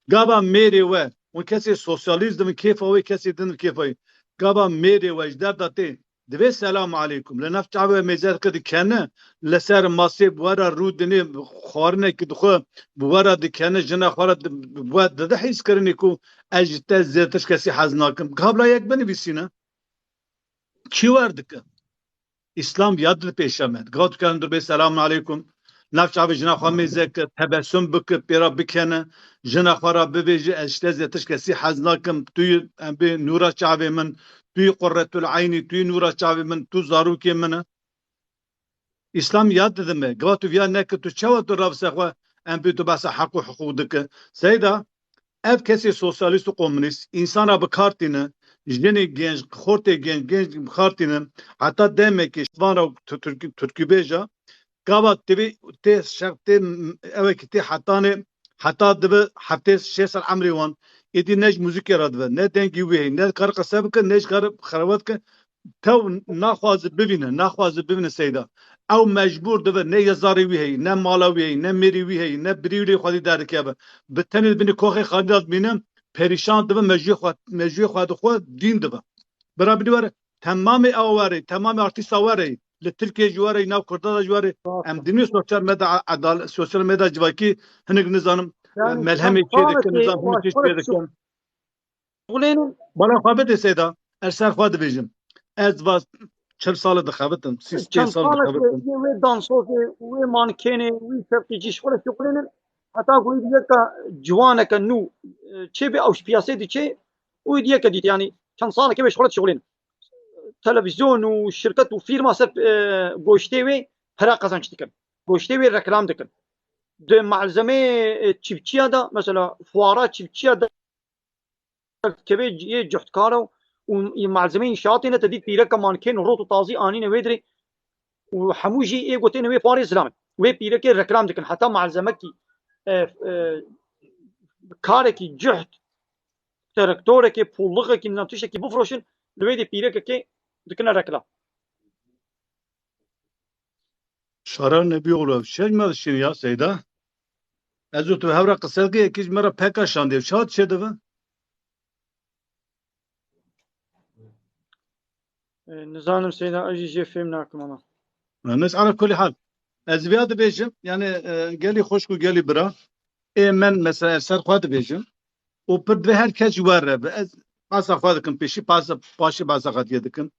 Gava mêrê we, hûn kesê sosyalîst dibin kêfa wê, kesê din dibin kêfa wê. Gava mêrê we ji derda tê, divê selam aleykum. Li nav çavê mêze dike dikene, li ser masê bi we re rû dinê, xwarinekî dixwe, bi we re dikene, jina xwe re di-, bi we dide hîskirinê ku ez ji te zêdetir ji kesî hez nakim. Gabla yek binivîsîne. Çi wer dike? Îslam ya di pêşe me. Gav dikarin dur bê selamun aleykum. Nav çavê jina xwe mêze ke, tebessum bike, pê re bikene, jina xwe re bibêje, ez ji te zêdetir ji kesî hez nakim. Tu yî, em bê nûra çavê min, tu yî qurretul eynî, tu yî nûra çavê min, tu zarokê min e. Îslam ya dide me. Gava tu viya neke, tu çawa tu ravise xwe, em bê tu behsa heq û hiqûq dike. Seyda, ev kesê sosyalîst û komunîst, însana bi kar tîne, jinê genc, xortê genc, genc bi kar tîne, heta demekê ji van re tu-, Tirkî, Tirkî bêja, gava divê tê şex-, tê, ewekî tê hetanê, heta dibe heftê şêst sal emrê wan, êdî ne ji muzîkê re dibe, ne dengê wî heye, ne dikare qise bike, ne jî dikare xerawat ke, tew naxwaze bibîne, naxwaze bibîne Seyda. Ew mecbûr dibe, ne yezarê wî heye, ne mala wî heye, ne mêrê wî heye, ne birî wî lê xwedî derdikeve. Bi tenê di binê koxê xalî de dimîne, perîşan dibe, mejûyê xwe, mejûyê xwe dixwe, dîn dibe. Bira binî were, Temamê ew werê, temamê artîsta werê, li Tirkiyê ji werê, nav Kurda da ji werê. Em dinê sosyal medya, edal-, sosyal medya civakî hinek nizanim, e, melhemê çê dikin, nizanim hinek çê dikin. Bala xwe bidê Seyda, ez ser xwe dibêjim. Ez va çil sal e dixebitim, sî pênc sal e dixebitim. Wê dansozê, wê mankênê, wî tevqîcî ji xwe re şixulênin. Heta ku wî yeka ciwaneke nû, e, çê bê ew ji piyasê diçê, wî yeke dît, yanî çend saleke bê ji xwe re dişixulênin. Televîzyon û şirket û fîrma ser, e, goştê wê pere qezenç dikin. Goştê wê reklam dikin. Di malzemeyê, e, çîpçiya de, mesela fuara çîpçiya de kevê yê cuhtkar e û malzemeyê înşaatê ne te dît pîreka mankên rot û tazî anîne wê dirê û hemû jî ê gotêne wê parê zilam in. Wê pîrekê reklam dikin. Heta malzemekî, e, e, karekî cuht, traktorekê, pûlixekî, nizam tiştekî bifroşin, li wê dê pîrekekê dikine reklam. Şara Nebîoğlu, çi me dişîn ya Seyda? Ez û tu hev re qise dike, yekî ji me re peka şandiye. Çi hat çêdibe? E, nizanim Seyda, ez jî jê fêm nakim ama. Mes ala kulî hal. Ez viya dibêjim, yani, e, gelî xweşk û gelî bira. Ê min mesela ez ser xwe dibêjim. Û pir divê her kes ji wer re be. Ez basa xwe dikim pêşî, basa, paşê basa xwe dikim.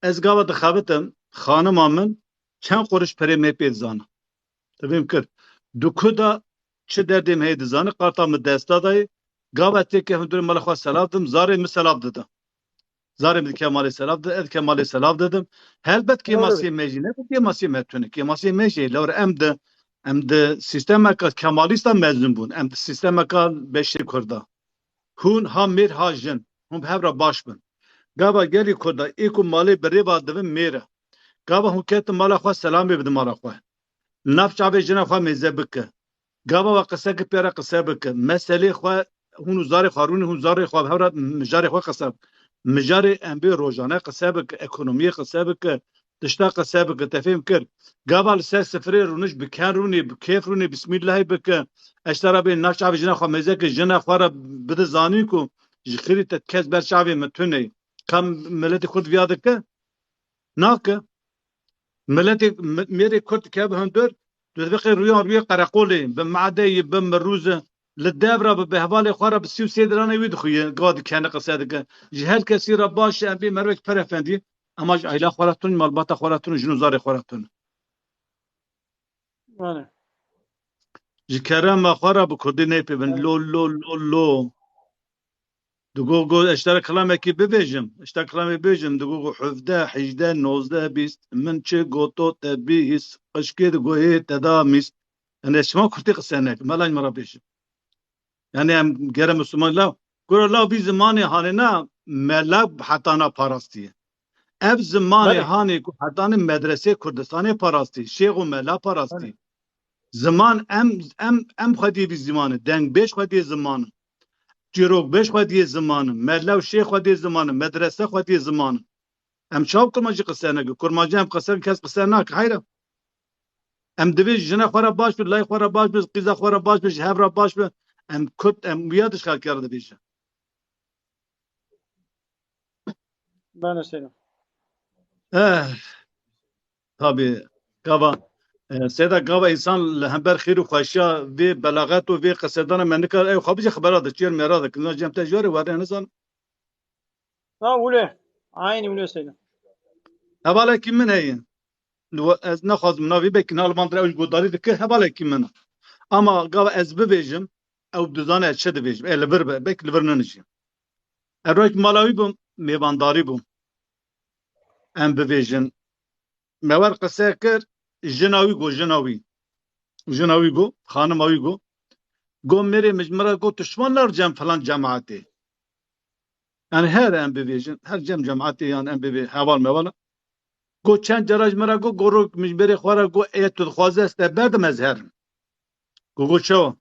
Ez gava dixebitim, xanima min çend quriş perê me pê dizana. Tevîm kir. Di ku da çi derdê me heye dizane, qarta min desta dayê. Gava têke hundirê mala xwe selav dim, zarê min selav dida. Zarê min dike malê selav dida, ez dike malê selav didim. Helbet kêmasiyê me jî ne, kêmasiyê me tune. Kêmasiyê me jî, lewre em di, em di sîstemeka kemalîsta mezin bûn. Em di sîstemeka beşê Kurda. Hûn ha mêr ha jin, hûn bi hev re baş bin. Gava gelî Kurda, ê ku malê bi rê ve dibin mêr e. Gava hûn ketin mala xwe, selamê bidin mala xwe. Li nav çavê jina xwe mêze bike. Gava we qise ki pê re qise bike. Meselê xwe hûn û zarê xwe rûnî, hûn zarê xwe bi hev re mijarê xwe qise bike. Mijarê em bê rojane qise bike, ekonomiyê qise bike, tişta qise bike, te fêm kir. Gava li ser sifirê rûniş bi ken rûnê, bi kêf rûnê, bismîllahî bike. Ez te re bê nav çavê jina xwe mêze ke, jina xwe re bide zanîn ku ji xêrî te kes ber çavê min tune. Ka miletê Kurd viya dike? Nake. Miletê, mi-, mêrê Kurd dikeve hundir, tu dibê qey rûyan rûyê qereqolê, bi madeyî, bi mirûze, li dev re bi, bi hevalê xwe re bi sî û sê dirane wî dixuye, gava dikene qise dike. Ji her kesî re baş e, em bê merivek per efendî, ema ji aîla xwe re tune, malbata xwe re tune, jin û zarê xwe re tune. Belê. Ji kerema xwe re bi kurdî neypê bin. Belê. Lo, lo, lo, lo. Digo, go, ez ji te re kilamekî bibêjim. Ez ji te kilamê bêjim. Digo, go, hevdeh, hejdeh, nozdeh, bîst. Min çi goto te bîst. Qişkê digoyê te da mîst. Yanî ez çima kurtî qise nekim? Mela ji min re bêjim. Yanî em gere Misliman law. Gura law vî zimanê hanê na mela hetana parastiye. Ev zimanê Belê. hanê ku hetanê medresê Kurdistanê parastî, şêx û mela parastî. Belê. Ziman em, em, em xwediyê vî ziman in. Dengbêj xwediyê ziman in. Çîrokbêj xwediyê ziman in. Mela û şêx xwediyê ziman in. Medrese xwediyê ziman in. Em çawa kurmancî qise neke? Kurmancî em qise, kes qise nake. Heyra. Em divê ji jina xwe re baş be, layê xwe re baş be, qîza xwe re baş be, ji hev re baş be. Em Kurd, em wiya dişxelkê re dibêjin. Belê Seyda. Eh, tabî, gava, eh, Seyda, gava însan li hember xêr û xweşiya vê belaxet û vê qisedana me nikare ew xwe bije xebera de, çêr mêra de, kilina cem te ji warê were nizanim. Ha, wile. Aynî wile Seyda. Hevalekî min heye. Li we, ez naxwazim navê, belkî nalimandir ew ji guhdarî dike, hevalekî min e. Ama gava ez bibêjim, ew dizane ez çi dibêjim. Ê li vir be, belkî li vir nine jî. Ez rojek mala wî bûm, mêvandarî bûm. Em bibêjin. Me wer qise kir, jina wî got, jina wî. Jina wî got, xanima wî got. Got, mêrê min ji min re got, tu çima nar cem filan cemaetê. Yani her em bibêjin, her cem cemaetê yan em bibê heval mevala. Got çend cara ji min re got, got rok min ji berê xwe re got, ê tu dixwazî ez te berdim ez herim. Got, got çawa?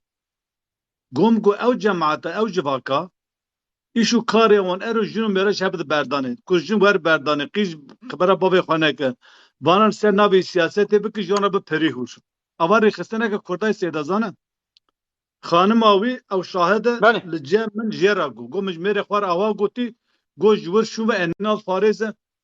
Gom got ew cemaeta, ew civaka, îş û karê wan ero jin û mêra ji hev di berdanê. Ku jin wer berdanê, qîz xebera bavê xwe neke. Vanan ser navê siyasetê bike, ji wan re bi perî hûr. Ava rêxistineke Kurdayê Seyda zane. Xanima wî ew şahid e, Belê. Li cem min jê re got. Got min ji mêrê xwe re awa gotî, got ji wir şûn ve enî nav parêze,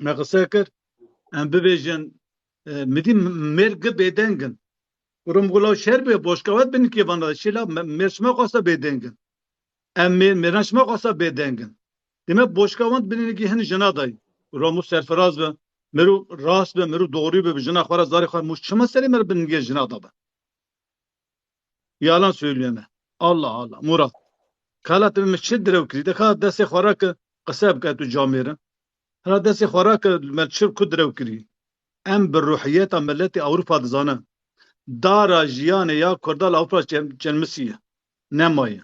Me qise kir, em bibêjin, e, midî mêr gi bêdeng in. Û rim gula şer bê, boşka wet bin kê vana, şila me-, mêr şima xwesta bêdeng in. Em mê-, mêran şima xwesta bêdeng in. Deme boşka wan binê kê hin jina dayî. Ramu serfiraz be, miru rast be, miru doğru be, bi jina xwe re zarê xwe mûş çima serê me re binê jina da be. Yalan söyleyeme. Allah Allah. Murat. Kala te me çi direw kirî? De ka destê xwe rake qise bike tu camêre. Hela destê xwe rake me çi ku direw kirî? Em bi ruhiyeta miletê Ewropa dizane. Dara jiyanê ya Kurda li Ewropa çen-, çenmisî ye. Nemaye.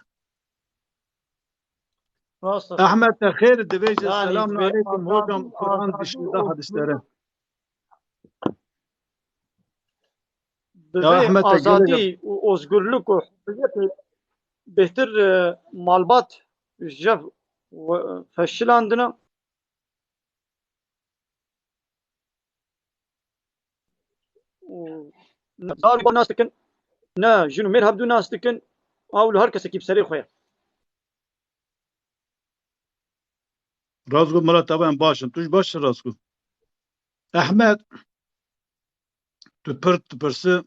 Rast e. Ahmet te xêr divêje. Yani, selamun ve aleyküm azadî, hocam. Kur'an azadî dişinde û hadisleri. Bi Ya vê Ahmet, te azadî gelek û ozgurlik û hurriyetê bêhtir, e, malbat jev we-, feşilandine. Û ne dar nas dikin, ne jin û mêr hevdû nas dikin. Ew li her kesekî bi serê xwe ye. Rast got, Murat, em baş in. Tu jî baş in, rast got. Ehmed, tu pir dipirsî,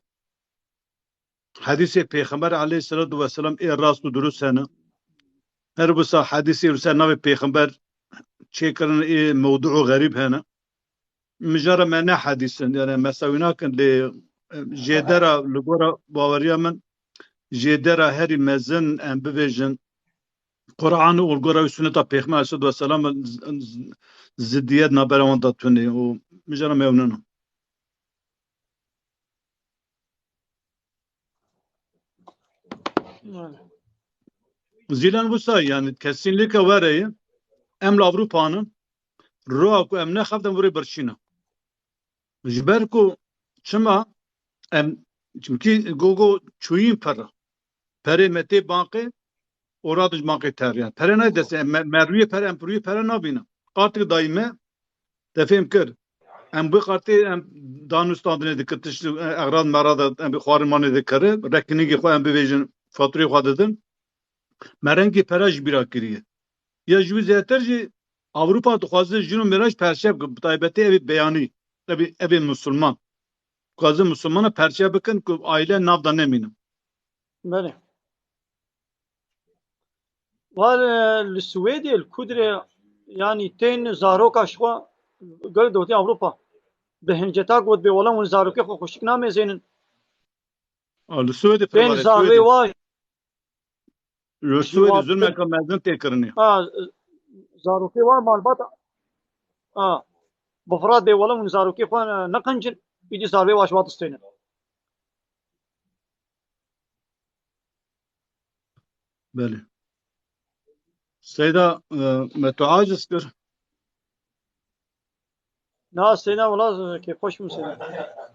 hedîsê Pêxember aleyhisselatu vesselam ê rast û dirust hene. Her wisa hedîsê li ser navê Pêxember çêkirin ê mewdû û xerîb hene. Mijara me ne hedîs in, yani me sewî nakin, lê, e, jêdera li gora baweriya min, jêdera herî mezin em bibêjin, Quran û li gora wî suneta Pêxember aleyhisselatu vesselam z-, z-, zidiyet nabera wan de tune û mijara me ew nîne. Zîlan wisa, yani kesinlikle were ye. Em li Ewropa ne. Roya ku em nexebtin, virê birçî ne. Ji ber ku çima em, çimkî gogo çûyîn pere. Perê me tê banqê, ora dij banqê teriyan. Pere nayê destê em, me, me rûyê pere, em rûyê pere nabînin. Qartik dayî me, te fêm kir. Em bi qartê em danûstandinê dikir, tişt, e, egrad merada em bi xwarin manê dikir, rekinîgê xwe em bibêjin, faturê xwe didin. Me rengê pere ji bîra kiriye. Ya ji wî zêdetir jî Ewropa dixwaze jin û mêra jî perçe bikin, bi taybetî evê beyanî, evê, evê misilman. Dixwaze misilmana perçe bikin ku aîle nav de nemînin. Belê. Wale li Swêdê, li Kudrê, yanî tên zaroka ji xwe gel dotê Ewropa. Bi hinceta got bê wela hûn zarokê xwe xweşik namêzênin. A, li Swêdê pir Tên var e, zarê Swêdê. Wa Li Swêdê zulmeke mezin tê kirinê. Ha, zarokê wa malbata. Ha, bi firat bê wela hûn zarokê xwe neqencin, îdî zarê wa ji wa distênin. Belê. Seyda, e, me tu aciz kir. Na, Seyda, wela, e, kêfxweş bûm, Seyda.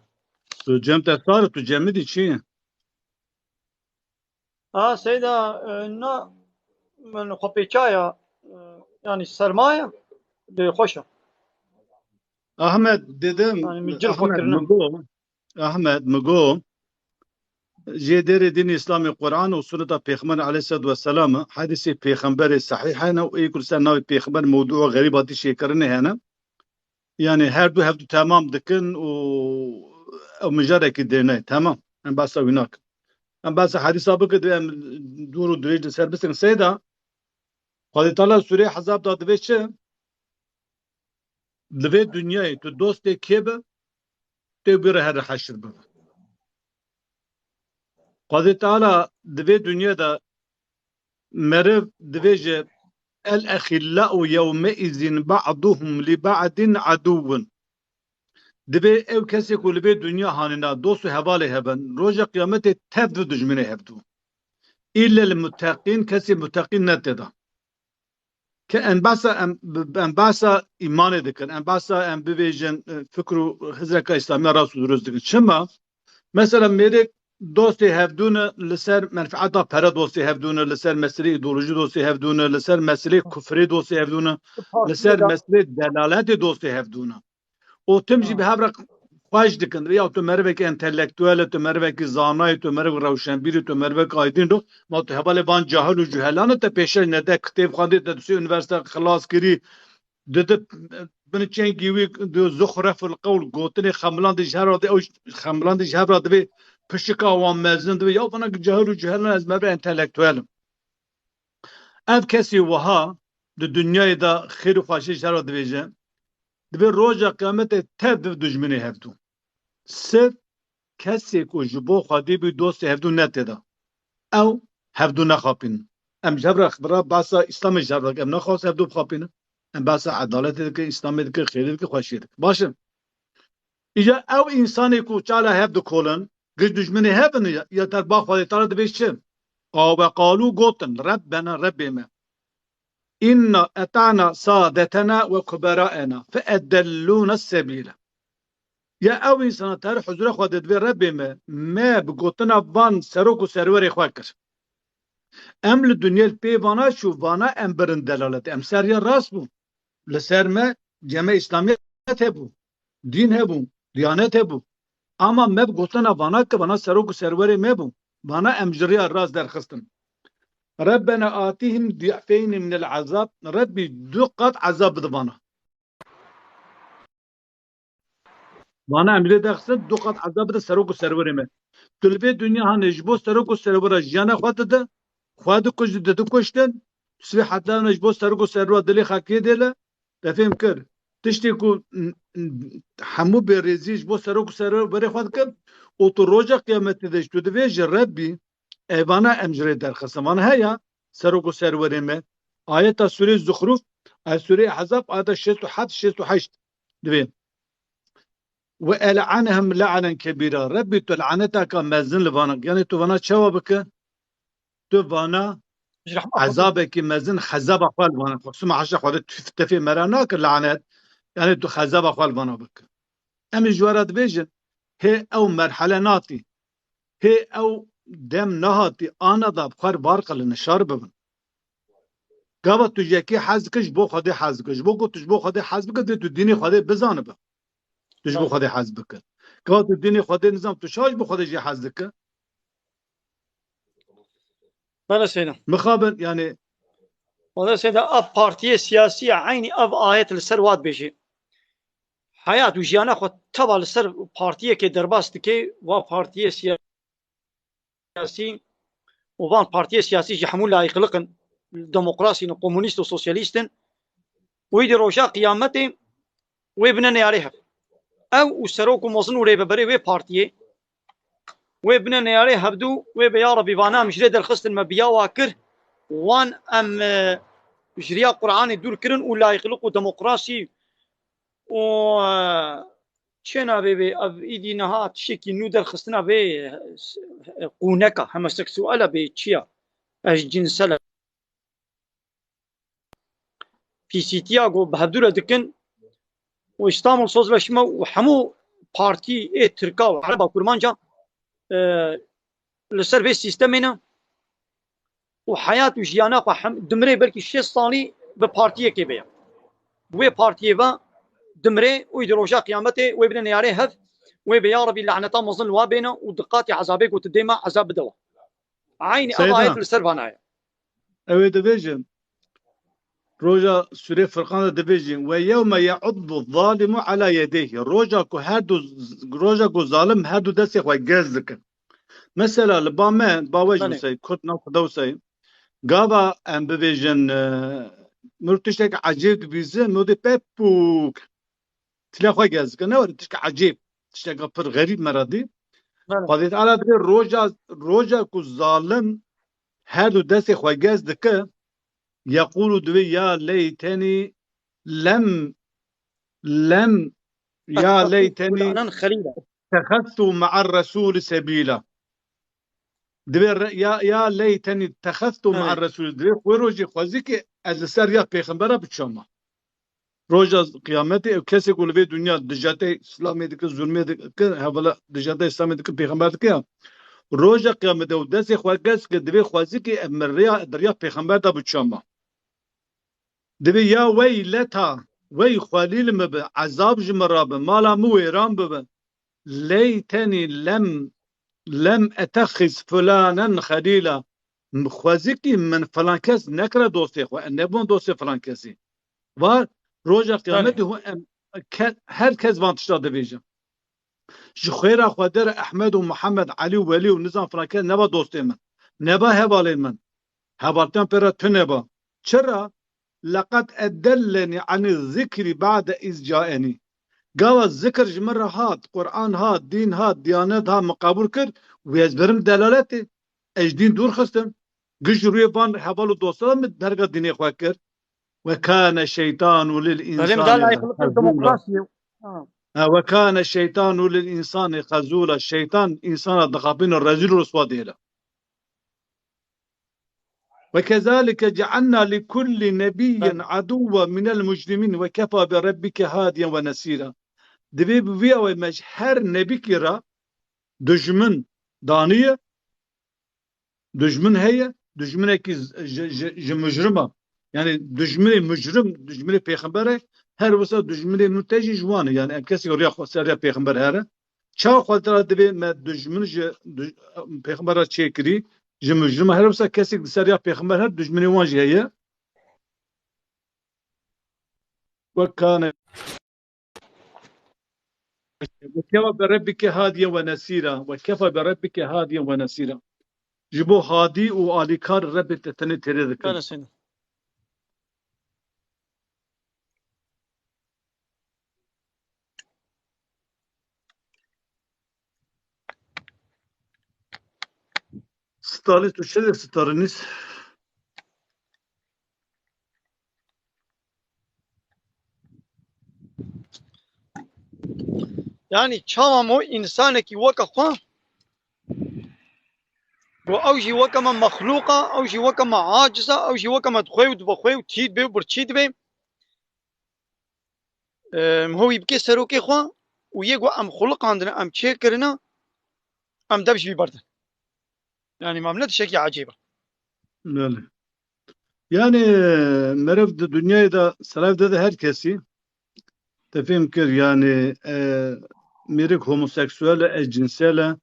Tu cem te sar, tu cemidî çi? Ha, Seyda, e, na, min xwe pêçaya, e, yanî sermaye, lê xweş e. Ahmet, dedim, Yanî, min cil xwe Ahmet, kirine. Min got, Ahmet, min got, jê derê dînê Îslamê Quran û suneta Pêxember aleyhisselatu vesselam e, hedîsê Pêxemberê sehîh hene û ê ku li ser navê Pêxember mewdû û xerîb hatî çêkirinê hene. Yani her du hevdu temam dikin û ew mijarekî dêne. Temam. Em behsa wî nakin. Em behsa hedîsa bikin, divê em dûr û dirêj li ser bisin. Seyda, Xwedê Teala Sûreyê Hezab da divê çi? Li vê dinyayê tu dostê kê be, tê wî re here heşir bibe. Xwedê Teala di vê dinyê de meriv dibêje, "El-exillâ'u yewmeizin ba'duhum li ba'din aduwwun." Divê ew kesê ku li vê dinya hanîna dost û hevalê hebin, roja qiyametê tev di dijminê hevdû. Îlle li muteqîn, kesê muteqîn ne tê de. Ke em behsa, em, em behsa îmanê dikin, em behsa em bivêjin, e, fikr û hizreka îslamiya rast û dirust dikin. Çima? Mesela mêrek dostê hevdû ne, li ser menfeeta pere dostê hevdû ne, li ser meselê îdeolojî dostê hevdû ne, li ser meselê kufrê dostê hevdû ne, li ser meselê delaletê dostê hevdû ne. Û tim jî bi hev re xweş dikin. Ya tu merivekî entelektuel e, tu merivekî zanayî, tu merivekî rewşenbîrî, tu merivekî aydîn do. Ma tu hevalê van cahil û cuhelan e, te pêşe nede kitêb xwendê, te du sê unîversîte xilas kirî. Didi binê çengî wî, di zuxreful qewl, gotinê xemilandê ji hev re de, ew xemilandê ji hev re divê pişika wan mezin divê. Ya vana cahil û cuhelan, ez meriv entelektuel im. Ev kesî wiha di dinyayê de xêr û xweşiyê ji hev re divêje, divê roja qiyametê tev di dijminê hevdû. Sir, kesê ku ji bo Xwedê bû dostê hevdû ne tê de. Ew hevdû nexapînin. Em ji hev re bira behsa Îslamê ji hev re, em nexwaz hevdû bixapînin. Em behsa edaletê dikin, Îslamê dikin, xêrê dikin, xweşiyê dikin. Baş e. Îja ew însanê ku çala hev dikolin, giş dijminê hev in ya, ya ter ba Xwedê Teala divê çi? Qa-, ve qalû gotin, Rebbena, Rebbê me. Înna eta'na sadetena ve kuberaena fe edellûne sebîle. Ya ew însana ter huzura Xwedê divê Rebbê me, me bi gotina van serok û serwerê xwe kir. Em li dinyê li pê vana çû, vana em birin delaletê. Em ser ya rast bûn. Li ser me ceme Îslamiyet hebû, dîn hebû, diyanet hebû. Ama me bi gotina vana kir, vana serok û serwerê me bû. Vana em ji riya rast derxistin. Rebbena atihim di'feyni minel azab. Rebbî du qat ezab bide vana. Vana em lê derxistin, du qat ezab bide serok û serwerê me. Tu li vê dinya hanê ji bo serok û serwera jiyana xwe dide, xwe dikujî, didi kuştin, tu sibê heta wina ji bo serok û serwera dilê xelkê dêle, te fêm kir. Tiştê ku n-, n-, hemû bêrêzî ji bo serok û serwerê xwe dikin û tu roja qiyametê de jî tu divê ji Rebbî, ê vana em ji rê derxistin. Vana heya serok û serwerê me. Ayeta Sûrê Zuxruf, ay Sûrê Ehzab, ayeta şêst û heft, şêst û heşt divê. Ve el'anehum la'nen kebîra. Rebbî tu laneteka mezin li vana. Yanî tu vana çawa bike? Tu vana Ji rehma Xwedê. Ezabekî mezin hezaba xwe li vana. Xwe sima haşa Xwedê tu tefê mera nake lanet. Yanî tu hezaba xwe li vana bike. Em ê ji we re dibêjin, hê ew merhele natî. Hê ew dem nehatî, ana da bi xwe re bar qilin, şar bibin. Gava tu ji yekê hez dikî, ji bo Xwedê hez dikî. Ji bo ku tu ji bo Xwedê hez bikî, dê tu dînê Xwedê bizanibe. Tu ji bo Xwedê hez bikî. Gava tu dînê Xwedê nizan, tu çawa ji bo Xwedê jî hez dikî? Bele Seyda. Mixabin, yani. Bele Seyda, ev partiyê siyasî ya eynî ev ayet li ser wa dibêje. Heyat û jiyana xwe teva li ser partiyekê derbas dike, wa partiyê siyasî siyasî û van partiyê siyasî ji hemû layîqliq in, demokrasî ne, komûnîst û sosyalîst in. Wî di roja qiyametê wê bine neyarê hev. Ew û serok û mezin û rêveberê wê partiyê wê bine neyarê hevdû, wê be ya Rebî vana em ji rê derxistin me biya wa kir, wan em, e, ji riya Qur'anê dûr kirin û layîqliq û demokrasî û, e, çêna vê vê, ev îdî niha tiştekî nû derxistina vê, e, s-, e, qûneka, homoseksuela bê çi ya? Eşcinsel e. Pîsîtiya ku bi hevdû re dikin û Îstanbul Sozleşme û hemû partî ê Tirka û Ereba Kurmanca, e, li ser vê sîstemê ne. û heyat û jiyana xwe hem dimirê belkî şêst salî bi partiyekê be ya. Wê partiyê ve dimirê û di roja qiyametê wê bine neyarê hev, wê be ya Rebî laneta mezin li wa bêne û di qatî ezabê ku tu dê me ezab bide wa. Eynî ev Seyda. Ayet li ser vana ye. Ew ê dibêjin. Roja Sûrê Furqan de dibêjin, "Ve yewme ye'uddu zalimu ala yedeyhi." Roja ku her du, roja ku zalim her du destê xwe gez dikin. Mesela li ba me, ba we jî Belê. Wisa ye, Kurd nav xwe de wisa ye. Gava em bibêjin, e, mir tiştek ecêb dibîzin, no dê pepûk. Tila xwe gez dikin. Ne were tiştek ecêb, tişteka pir xerîb me re dî. Belê. Xwedê Teala dibê roja, roja ku zalim her du destê xwe gez dike, yeqûlu dibê ya leytenî lem, lem Ya leytenî tehestu me'er resûlî sebîla. Divê re-, ya, ya leytenî tehestu me'er resûlî. Divê xwe rojê xwezî ki ez li ser ya pêxembera biçama. Roja qiyametê ew kesê ku li vê dinya dijatê Îslamê dike, zulmê dike, hevala dijatê Îslamê dike, pêxember dike ya. Roja qiyametê ew destê xwe kes ki divê xwezî ki ev min rêya, di rêya pêxember de biçama. Divê ya weyleta, wey xwelî li min bi, ezab ji min re bi, mala min wêran bibe. Leytenî lem, lem etexiz fulanen xelîla. Xwezîkî min filan kes nekira dostê xwe. Em nebûn dostê filan kesî. Var, roja qiyametê hûn em, ke-, her kes van tişta dibêje. Ji xwêra xwe der Ehmed û Muhammed, Elî û Welî û nizan filan kes neba dostê min. Neba hevalê min. Hevaltiyan pê re tune ba. Çira? Leqed edelleni ani zikrî ba'de iz caeni. Gava zikir ji min re hat, Quran hat, dîn hat, diyanet hat, min qebûl kir, wê ez birim delaletê. Ez ji dîn dûr xistim. Giş rûyê van heval û dostan min derga dînê xwe kir. Ve kâne şeytanu lil Öyle mi? Daha insani layıklık bir xezûla. Demokrasi. Ha. Ha, ve kâne şeytanu lil insani xezûla. Şeytan insana dixapîne rezîl û riswa dihêle. Ve kezalike cealna li kulli nebiyyin aduwwen minel mujrimin ve kefa bi rabbike hadiyen ve nesîra. Divê bi vî awê me ji her nebîkî re dijmin daniye, dijmin heye, dijminekî ji, ji, ji mujrima. Yani dijminê mujrim, dijminê pêxember e, her wisa dijminê min te jî ji wan e. Yani em kesê riya xwe ser riya pêxember here. Çawa xwe dira divê me dijmin ji, dij-, pêxembera çêkirî, ji mujrima her wisa kesek li ser ya pêxember her dijminê wan jî heye. Ve kane. Ve kefa bi rebbike hadiyen ve nesîra. Ve kefa bi rebbike hadiyen ve nesîra. Ji bo hadî û alîkar Rebbê te tenê têrê dikin. Belê Seyda. Stalin, tu çi dê Stalin? Yani çawa mo insanekî weke xwe, ku ew jî weke me mexlûq e, ew jî weke me aciz e, ew jî weke me dixwê û dibixwê û tî dibe û birçî dibe. Em ho wî bike serokê xwe û yê ku em xuliqandine, em çêkirine, em dev ji wî berdin. Yani mamle tiştekî ecêb e. Belê. Yani meriv di dinyayê de serev dide her kesî. Te fêm kir, yani, e, mêrik homoseksuel e, ecinsel e,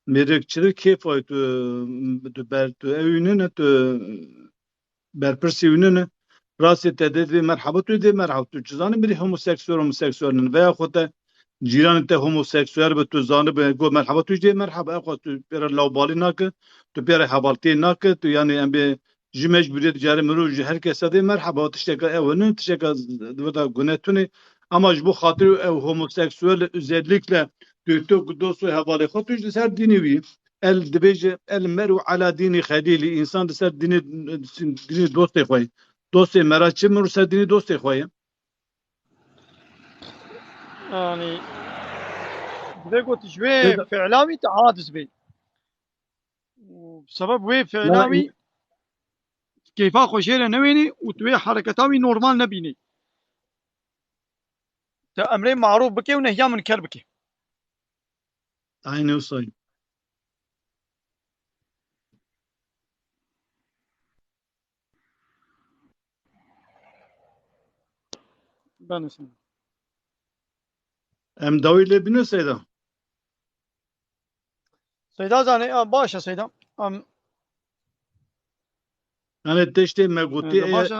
mêrik çi di kêfa tu, tu ber, tu ew nine, tu berpirsî wî nine. Rastê te dê divê merheba tu dê merheba. Tu çi zanî mirî homoseksuel, homoseksuel nine. Veya xwe te cîranê te homoseksuel bi tu zanî bi go merheba tu jî dê merheba. Ew xwe tu pê re lawbalî nake, tu pê re hevaltiyê nake, tu yani em bê ji mecbûriyet carê mirov ji her kese dê merheba. Tişteka ew nine, tişteka divê de gune tune. Ama ji bo xatirê ew homoseksuel özellikle tu, tu dost û hevalê xwe tu ji ser dînê wî. El dibêje, "El mer'u ala dînî xelîlî." Însan di ser dînê, dînê dostê xwe ye. Dostê me re çi, min ser dînê dostê xwe ye. Yani, divê got ji wê Êda- fi'la wî te aciz bê. Û sebeb wê fi'la Na- wî keyfa xwe jê re newênî û tu wê hereketa wî normal nebînî. Te emrê marûf bike û nehya munker bike. Aynı o sayın. Ben de seni. Em dawî lê bîne Seyda. Seyda zanê, a, baş e Seyda. Em Yani tiştê me gotî, e, e, baş e.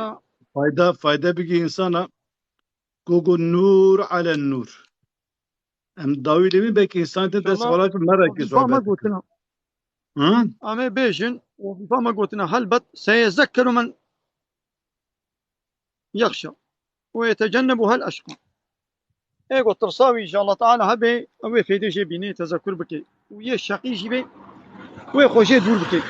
Fayda, fayda bigî insana. Gogo nur alen nur. Em dawî lê bî, belkî însan te dest xwe rakin, me re kî sohbet. Gotina. Hı? Em ê bêjin, wezîfa me gotina, helbet, seyezekkeru men yexşa. Ve yetecennebuhel eşqa. Ê got tirsa wî ji Allah Teala hebe, ew ê fêdê jê bînê, tezekkur bike. Û yê şeqî jî bê, wê xwe jê dûr bike.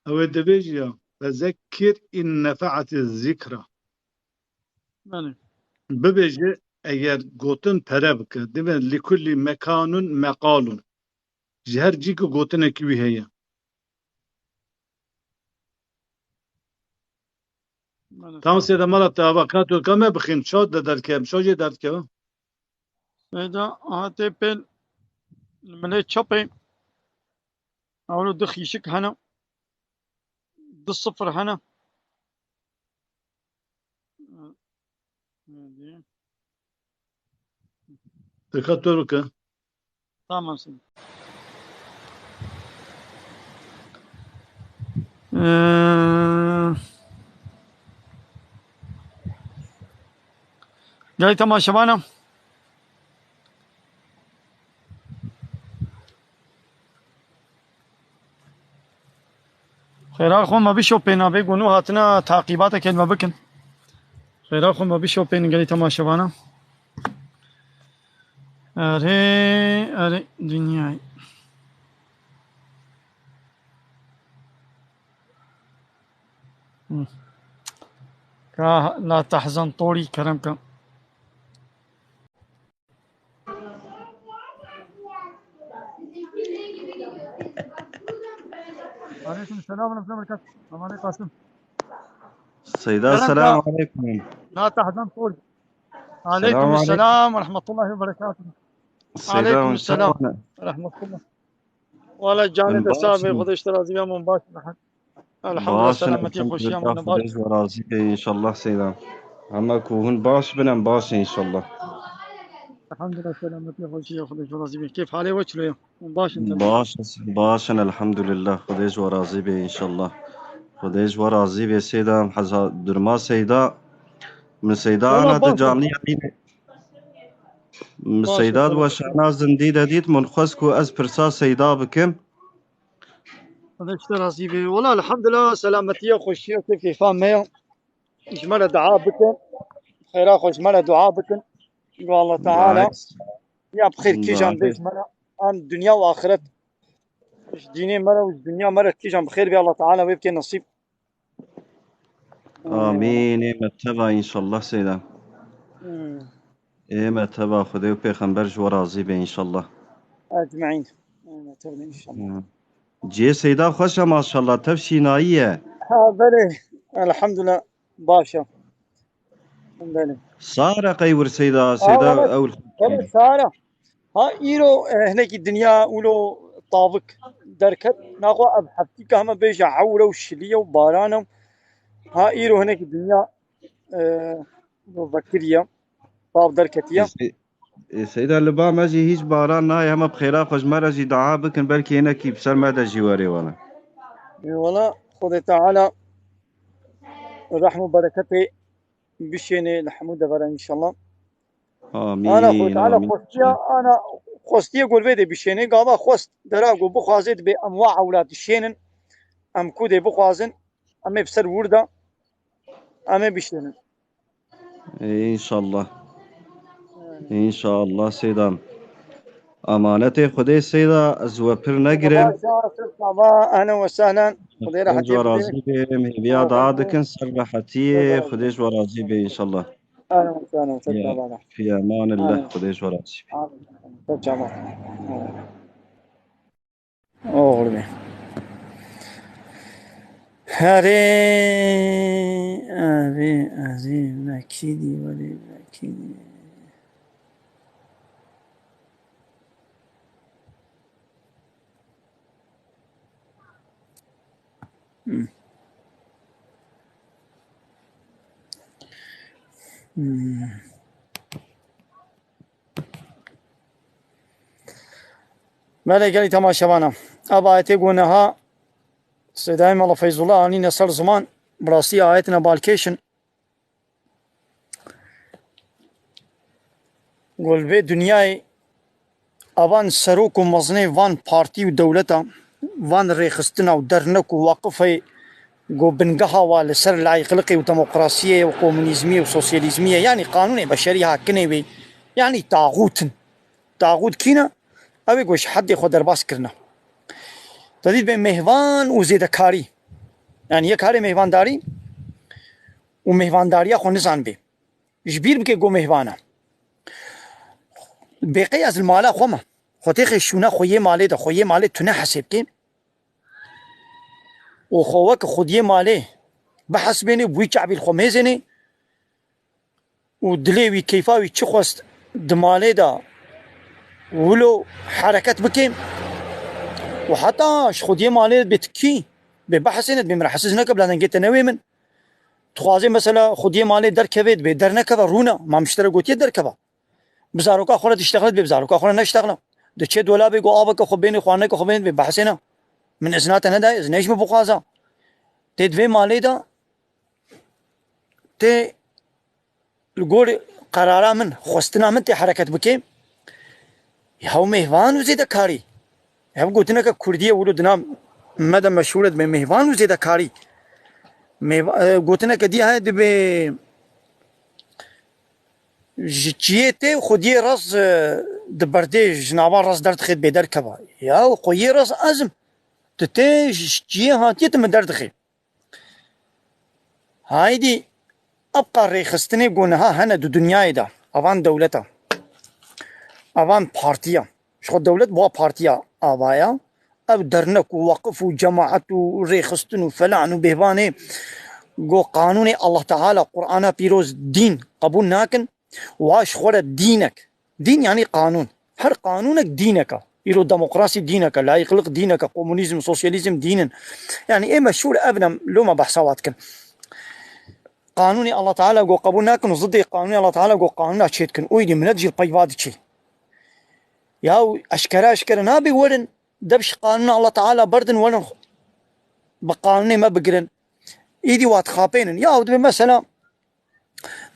Ew ê dibêjî ya, "Fezekkir in nefe'ati zikra." Belê. Bibêje, eger gotin pere bike. Divê li kulî mekanun meqalun. Ji her cî ku gotinekî wî heye. Maalesef. Tam sê de mala te ava ka tu ka me bixîn, şa de derkeve, şa jê derkeve. Seyda, aha tê pê li milê çepê. Ewlo du xîşik hene. Du sifir hene. Dikkat dur bike. Tamam, seyda. Ee, Gelî temaşevana. Xêra xwe me bişopên, abê gunû hatina taqîbatekê me bikin. Xêra xwe me bişopên gelî temaşevana. Erê, erê, dinyayê. Hı. Ka la tahzen torî kerem ke. Aleyküm selam ve rahmetullah ve berekatuh. Aman Kasım. Seyda, kerem selamun aleyküm. La tahzen torî. Aleyküm selam ve rahmetullahi ve berekatuh. Seyda, aleyküm selam ve rahmetullah. Wala canê te sax be, Xwedê ji te razî be, min baş. Elhamdulillah, selametî, xweşiya min baş. Xwedê ji we razî be înşallah seyda. Hema ku hûn baş bin, em baş in înşallah. Elhamdulillah, selametî, xweşiya, Xwedê ji we razî be. Kêf halê we çilo ye? Hûn baş in tabii. Baş, baş in elhamdulillah. Xwedê ji we razî be înşallah. Xwedê ji we razî be seyda, em heza durma seyda. Min seyda ana de canlı yayın. Min seyda di weşana zindî de dît, min xwest ku ez pirsa seyda bikim. Xwedê ji te razî be. Wela elhamdulillah, selametiya, xweşiya te kêfa me ya. Ji me re dua bikin. Xêra xwe ji me re dua bikin. Ku Allah Teala ya bi xêr kîjan bê ji me re. Em dinya û axiret. Ji dînê me re û ji dinya me re kîjan bi xêr bê, Allah Teala wê bike nesîb. Amîn. Ê me teva înşallah seyda. Hmm. Ê me teva, Xwedê û Pêxember ji we razî be înşallah. Ecmaîn. Ê me teva înşallah. Hmm. Cihê seyda xweş e maşallah, tev şînayî ye. Ha, belê. Elhamdulillah, baş e. Belê. Sare qey wir seyda, seyda ew. Belê, sare. Ha, îro, e, hinekî dinya wilo tavik derket. Naxwe ev heftîka heme bêje ewre û şiliye û barane. Ha, îro hinekî dinya, e, wilo vekiriye. Tav derketiye. E, se-, e, seyda li ba me jî hîç baran nayê. Hema bi xêra xwe ji me re jî dua bikin. Belkî hinekî bi ser me de jî werê wele. E, wela Xwedê Teala rehm û bereketê bişêne li hemû devera înşallah. Amîn, ana xwe, ana amîn. Xwestiya, ana xwestiye gor vê de bişêne. Gava xwest dera ku bixwaze dibe em wa ewlad dişênin. Em ku dê bixwazin, em ê bi ser wir de, em ê bişênin. Ê, înşallah. Înşallah seyda. Emanetê Xwedê seyda, ez we pir negirim. Baş e, sir çava, ehlen ve sehlen. Xwedê rehetiyê bide. Xwedê ji we razî be, em hêviya dua dikin ser rehetiyê. Xwedê ji we razî be înşallah. Ehlen ve sehlen, sir çava. Fi emanillah, Xwedê ji we razî be. Sir çava. Oxir be. Herê, herê, herê, vekî dî, welê vekî dî. Hmm. Hmm. Belê, gelî temaşevana. Ev ayetê ku niha Seydayê Mela Feyzullah anîne ser ziman, bi rastî ayetine balkêş in. Ku li vê dinyayê evan serok û mezinê van partî û dewleta, van rêxistina û dernek û waqifê ku bingeha wa li ser layîqliqê û demokrasiyê û komunîzmiyê û sosyalîzmiyê, yanî qanûnê beşerî hakinê wê, yanî taxût in. Taxût kî ne? Ew ê ku ji hedê xwe derbas kirine. Te dît bê mêhvan û zêdekarî. Yanî yek harê mêhvandarî û mêhvandariya xwe nizanibê. Ji bîr bike ku mêhvan e. Bêqey ez li mala xwe me. Xwe têxê şûna xwe yê malê de, xwe yê malê tune hesê bikê. Û xwe wek xwediyê malê bihesibênê, bi wî çavî li xwe mêzênê. Û dilê wî, keyfa wî çi xwest di malê de wilo hereket bike. Û heta ji xwediyê malê bê tikî, bê bihesêne, dibê min re hesiz neke, bila dengê te newê min. Dixwazê mesela xwediyê malê derkevê, dibê dernekeve, rûne. Mamiştere gotiye derkeve. Bi zaroka xwe re diştexile, dibê bi zaroka xwe re neştexile. Diçe dolabê, go aveke xwe bênê, xwarineke xwe bênê, dibê behsê ne. Min izna te nedaye, ez ne ji min bixwaza. Tê di vê malê de tê li gor qerara min, xwestina min tê hereket bike. Hew mêvan û zêdekarî. Hev gotineke kurdî ye, wilo dina me de meşhûr e, dibê mêvan û zêdekarî. Mêva-, e, gotineke dî heye, dibê ji çiyê tê xwediyê res, e, di berdê ji nava res derdixê, dibê derkeva. Ya xweyê res ez im. Tu tê ji çiyê hatiye, tu min derdixê. Haydî, ev qar rêxistinê ku niha hene di dinyayê de, evan dewleta, evan partiya, ji xwe dewlet bûa partiya ava ya, ev dernek û weqif û cemaet û rêxistin û felan û bêhvanê ku qanûnê Allah Teala, Qur'ana pîroz, dîn qebûl nakin, wa ji xwe re dînek, dîn yanî qanûn. Her qanûnek dînek e. Îro demokrasî dînek e, layîqlik dînek e, komunîzm, sosyalîzm dîn in. Yanî ê meşhûr ev ne, loma behsa wa dikin. Qanûnê Allah Teala ku qebûl nakin û zidê qanûnê Allah Teala ku qanûna çê dikin. Û îdî milet jî li pey va diçe. Ya eşkere eşkere nabe werin, dev ji qanûna Allah Teala berdin, werin bi qanûnê me bigirin. Îdî wa dixapênin. Ya dibê mesela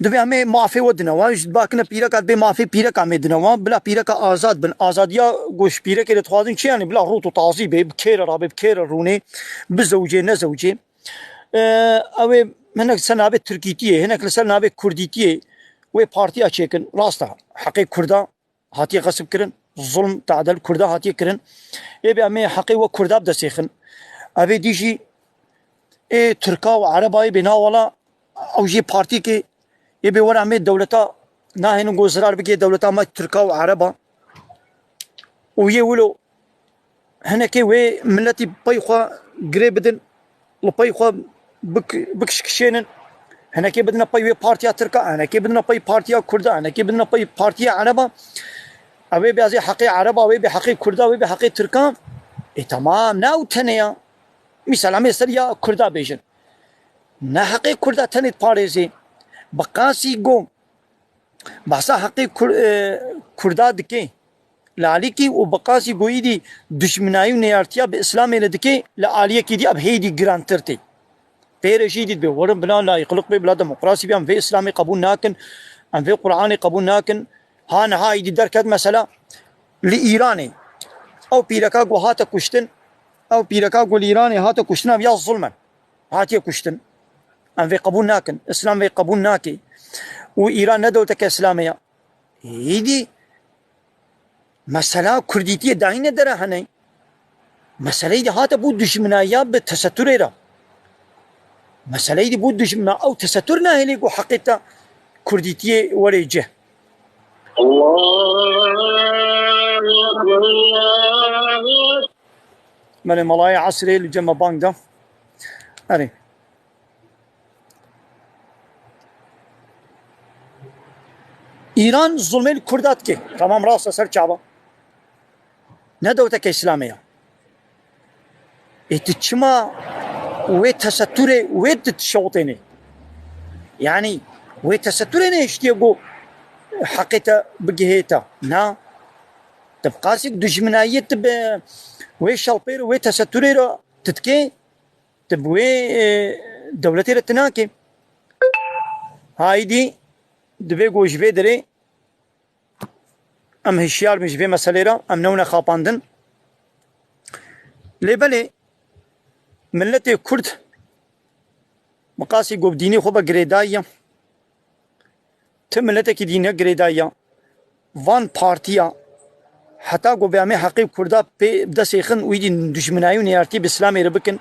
Dibê em ê mafê we dine wan, ji bakine pîreka dibê mafê pîreka me dine wan, bila pîreka azad bin. Azadiya ku ji pîrekê re dixwazin çi yanî? Bila rût û tazî bê, bi kê re rabe, bi kê re rûnê, bizewcê, nezewcê. Ee, ew ê hinek ser navê Tirkîtiyê, hinek li ser navê Kurdîtiyê wê partiya çêkin. Rast e, heqê Kurda hatiye xesib kirin, zulm, tadel Kurda hatiye kirin. Ê bê em ê heqê we Kurda bi destê xin. Ev ê dî jî ê Tirka û Ereba ê bê na wala ew jê partîkê ê bê were em ê dewleta nahênin ku zirar bike dewleta me Tirka û Ereba. Û yê wilo hinekê wê miletî pey xwe girê bidin, li pey xwe bik-, bikişkişênin. Hinekê bidine pey wê partiya Tirka, hinekê bidine pey partiya Kurda, hinekê bidine pey partiya Ereba. Ew ê bê ez ê heqê Ereba, wê bê heqê Kurda, wê bê heqê Tirka. Ê temam, ne ew tenê ya. Mîsal em ê ser ya Kurda bêjin. Ne heqê Kurda tenê diparêzê. Bi qasî ku behsa heqê Kur-, e, Kurda dike li alîkî û bi qasî ku îdî dijminayî û neyartiya bi Îslamê re dike li aliyekî dî, ev hêdî girantir tê. Pê re jî dî dibê werin bila layîqlik bê, bila demokrasî bê, em vê Îslamê qebûl nakin, em vê Qur'anê qebûl nakin. Ha niha îdî derket mesela li Îranê. Ew pîreka ku hate kuştin, ew pîreka ku li Îranê hate kuştin, ev ya zulm e. Hatiye kuştin. Em vê qebûl nakin. Îslam vê qebûl nake. Û Îran ne dewleteke Îslamê ya. Êdî mesela Kurdîtiyê dayîne dere hene. Meseleyê dî hate bû dijminayiya bi teseturê re. Meseleyê dî bû dijmina ew tesetur nahêlê ku heqê te Kurdîtiyê were cih. Belê, malayê esrê li cem me bang da. Erê. Îran zulmê li Kurda dike. Tamam, rast e, ser çava. Ne dewleteke Îslamê ya. Ê tu çima wê teseturê wê tu dişewitênê? Yanî wê teseturê nehiştiye ku heqê te bigihê te. Na. Tu bi qasî dijminayiyê tu bi wê şelpêr û wê teseturê re tu dikê, tu bi wê, e, dewletê re tu nakê. Haydî divê ku ji vê derê em hişyar bin ji vê meselê re, em newne xapandin. Lê belê miletê Kurd bi qasî ku bi dînê xwe ve girêdayî ye. Ti miletekî dî ne girêdayî ye. Van partiya heta ku bi em ê heqê Kurda pê bi destê xin û îdî dijminayî û neyartî bi Îslamê re bikin,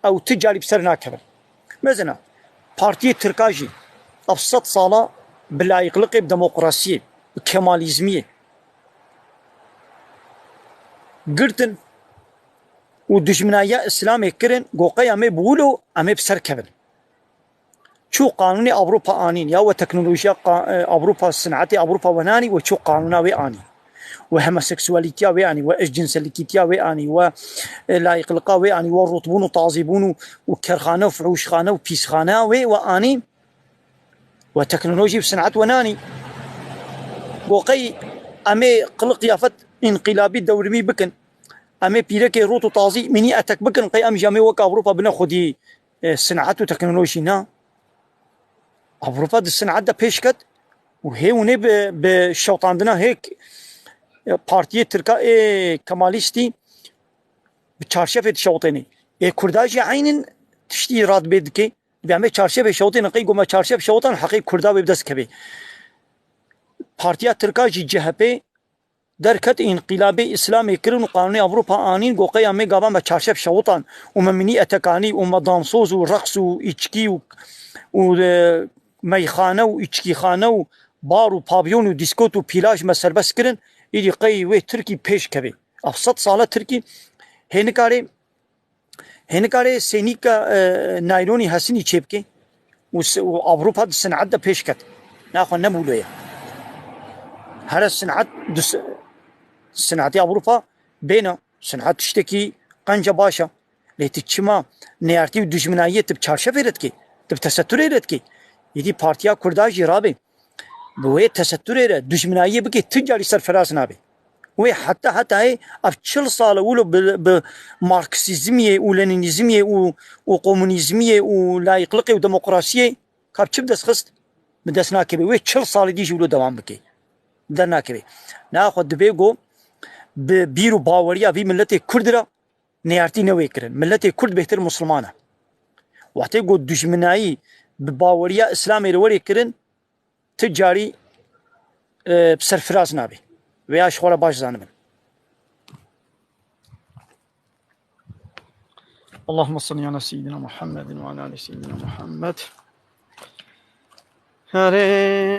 ew ti carî bi ser nakevin. Mezina, partiyê Tirka jî ev sed sala bi layîqliqê, bi demokrasiyê, bi kemalîzmiyê, girtin û dijminayiya Îslamê kirin, got qey em ê bi wilo em ê bi ser kevin. Çû qanûnê Ewropa anîn, ya we teknolojiya qa-, e, Ewropa, sinetê Ewropa we nanî, we çû qanûna wê anî. We homoseksualîtiya wê anî, we eşcinselîkîtiya wê anî, we, e, layîqliqa wê anî, we rûtbûn û tazîbûn û, û kerxane û fuhûşxane û pîsxane wê we anî. We teknolojî û sinet we nanî. Got qey em ê qilik qiyafet înqilabî dewrimî bikin. Em ê pîrekê rût û tazî mînî etek bikin, qey em jî em ê wek Ewropa bine xwedî, e, sinet û teknolojî. Na. Ewropa di sinet de pêş ket û hê hûnê bi, bi şewtandina hê k-, e, partiyê Tirka ê Kemalîstî bi çarşefê dişewtênê. Ê Kurda jî eynîn tiştî radibê dike. Dibê em ê çarşefê şewtêne, qey got me çarşef şewtan heqê Kurda wê bi dest kevê. Partiya Tirka jî C H P derket, înqilabê Îslamê kirin û qanûnê Ewropa anîn, got qey em ê gava me çarşef şewtan û me mînî etek anî û me dansoz û reqs û îçkî û, û, e, meyxane û îçkîxane û bar û pavyon û dîskot û pîlaj me serbest kirin, îdî qey wê Tirkî pêş kevê. Ev sed sal e Tirkî hê nikarê Hê nikarê sênîka, e, naylonî hesinî çêbikê û s-, û Ewropa di sinet de pêş ket. Naxwe ne bûlo ye. Here sinet di s-, sinetê Ewropa bêne. Sinet tiştekî qenca baş e. Lê tu çima neyartî û dijminayiyê tu bi çarşefê re dikê? Tu bi teseturê re dikê? Êdî Partiya Kurda jî rabê. Bi wê teseturê re dijminayiyê bike, tu carî serfiraz nabe. Wê heta hetayê ev çil sal e wilo bi, bi marksîzmiyê û lenînîzmiyê û, û komunîzmiyê û layîqliqê û demokrasiyê ka bi çi bi dest xist? Bi dest nakeve. Wê çil salî dî jî wilo dewam bike. Dernakeve. Naxwe dibê go bi bîr û baweriya vî miletê Kurd re neyartî newê kirin. Miletê Kurd bêhtir Musliman e. Wextê go dijminayî bi baweriya Îslamê re werê kirin, tu carî, e, bi serfiraz nabî. Vêya ji xwe re baş zanibin. Allahümme salli ala seyyidina Muhammedin ve ala ali seyyidina Muhammed. Erê,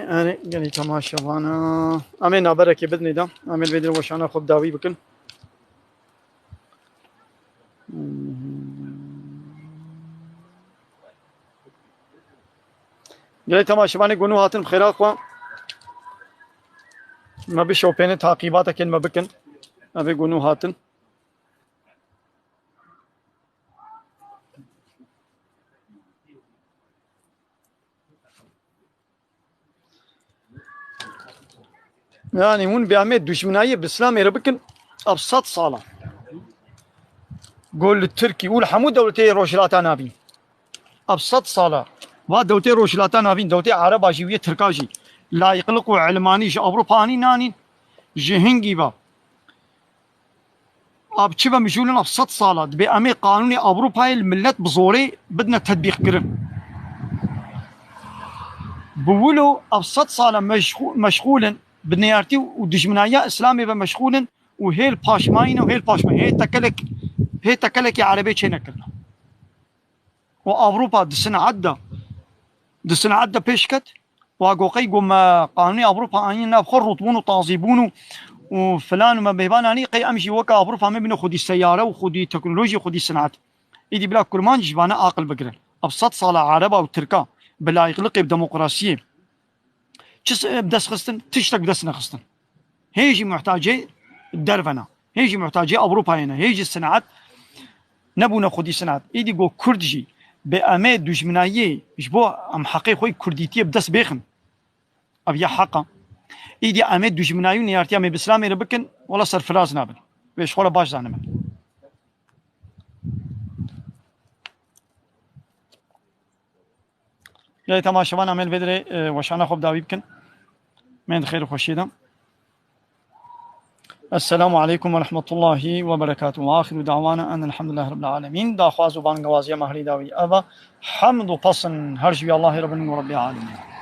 erê, gelî temaşevana. Em ê naberekê bidinê de. Em ê li vê derê weşana xwe bi dawî bikin. Gelê temaşevanê gonû hatin bi xêra xwe. Me bişopêne taqîbatekên me bikin. Em ê gonû hatin. Yani hûn bê em ê dujminayê bi Îslamê re bikin, ev sed sal e. Go li Tirkî û li hemû dewletê Rojhilata Navîn. Ev sed sal e. Va dewletê Rojhilata Navîn, dewletê Ereba jî û yê Tirka jî layîqliq û ilmanî ji Ewropa anî nanîn. Ji hingî ve. Ab çi ve mijûlin, ab sed sala dibê em ê qanûnê Ewropayê li millet bi zorê bidine tedbîqkirin. Bi wilo ab sed sala meşxû-, meşxûlin, bi neyartî û dijminayiya Îslamê ve meşxûlin û hêl paşmayî ne û hêl paşmayî, hê tekelek, hê tekelekê erebê çênekirine. Û Ewropa di sineet de, di sineet de pêş ket. Wa go qey go me qanûnê Ewropa anî nav xwe rûtbûn û tazîbûn û, û filan û me bêhvan anî, qey em jî weke Ewropa me bine xwedî seyare û xwedî teknolojî, xwedî sineet. Îdî bila kurmanc ji vane aqil bigirin. Ev sed sala Ereba û Tirka bi layîqliqê, bi demokrasiyê çi s-, bi dest xistin? Tiştek bi dest nexistin. Hê jî muhtacê derve ne. Hê jî muhtacê Ewropayê ne. Hê jî sineet nebûne xwedî sineet. Îdî go Kurd jî bê em ê dujminayiyê ji bo em heqê xwe yê Kurdîtiyê bi dest bêxin. Ev ya heq e. Îdî em ê dujminayî û neyartiya me bi Îslamê re bikin, wela serfiraz nabin. Wê ji xwe re baş zanibin. Gelê temaşevan, em ê li vê derê, e, weşana xwe bi dawî bikin. Em ê di xêr û xweşiyê de. Esselamu aleykum ve rahmetullahi ve berekatuhu. Ve ahiru da'wana en elhamdülillahi rabbil alemin. Daxwaz û bangewaziya me herî dawî ev e. Hemd û pesn her ji wî Allahê Rabbin û Rabbê alemîn.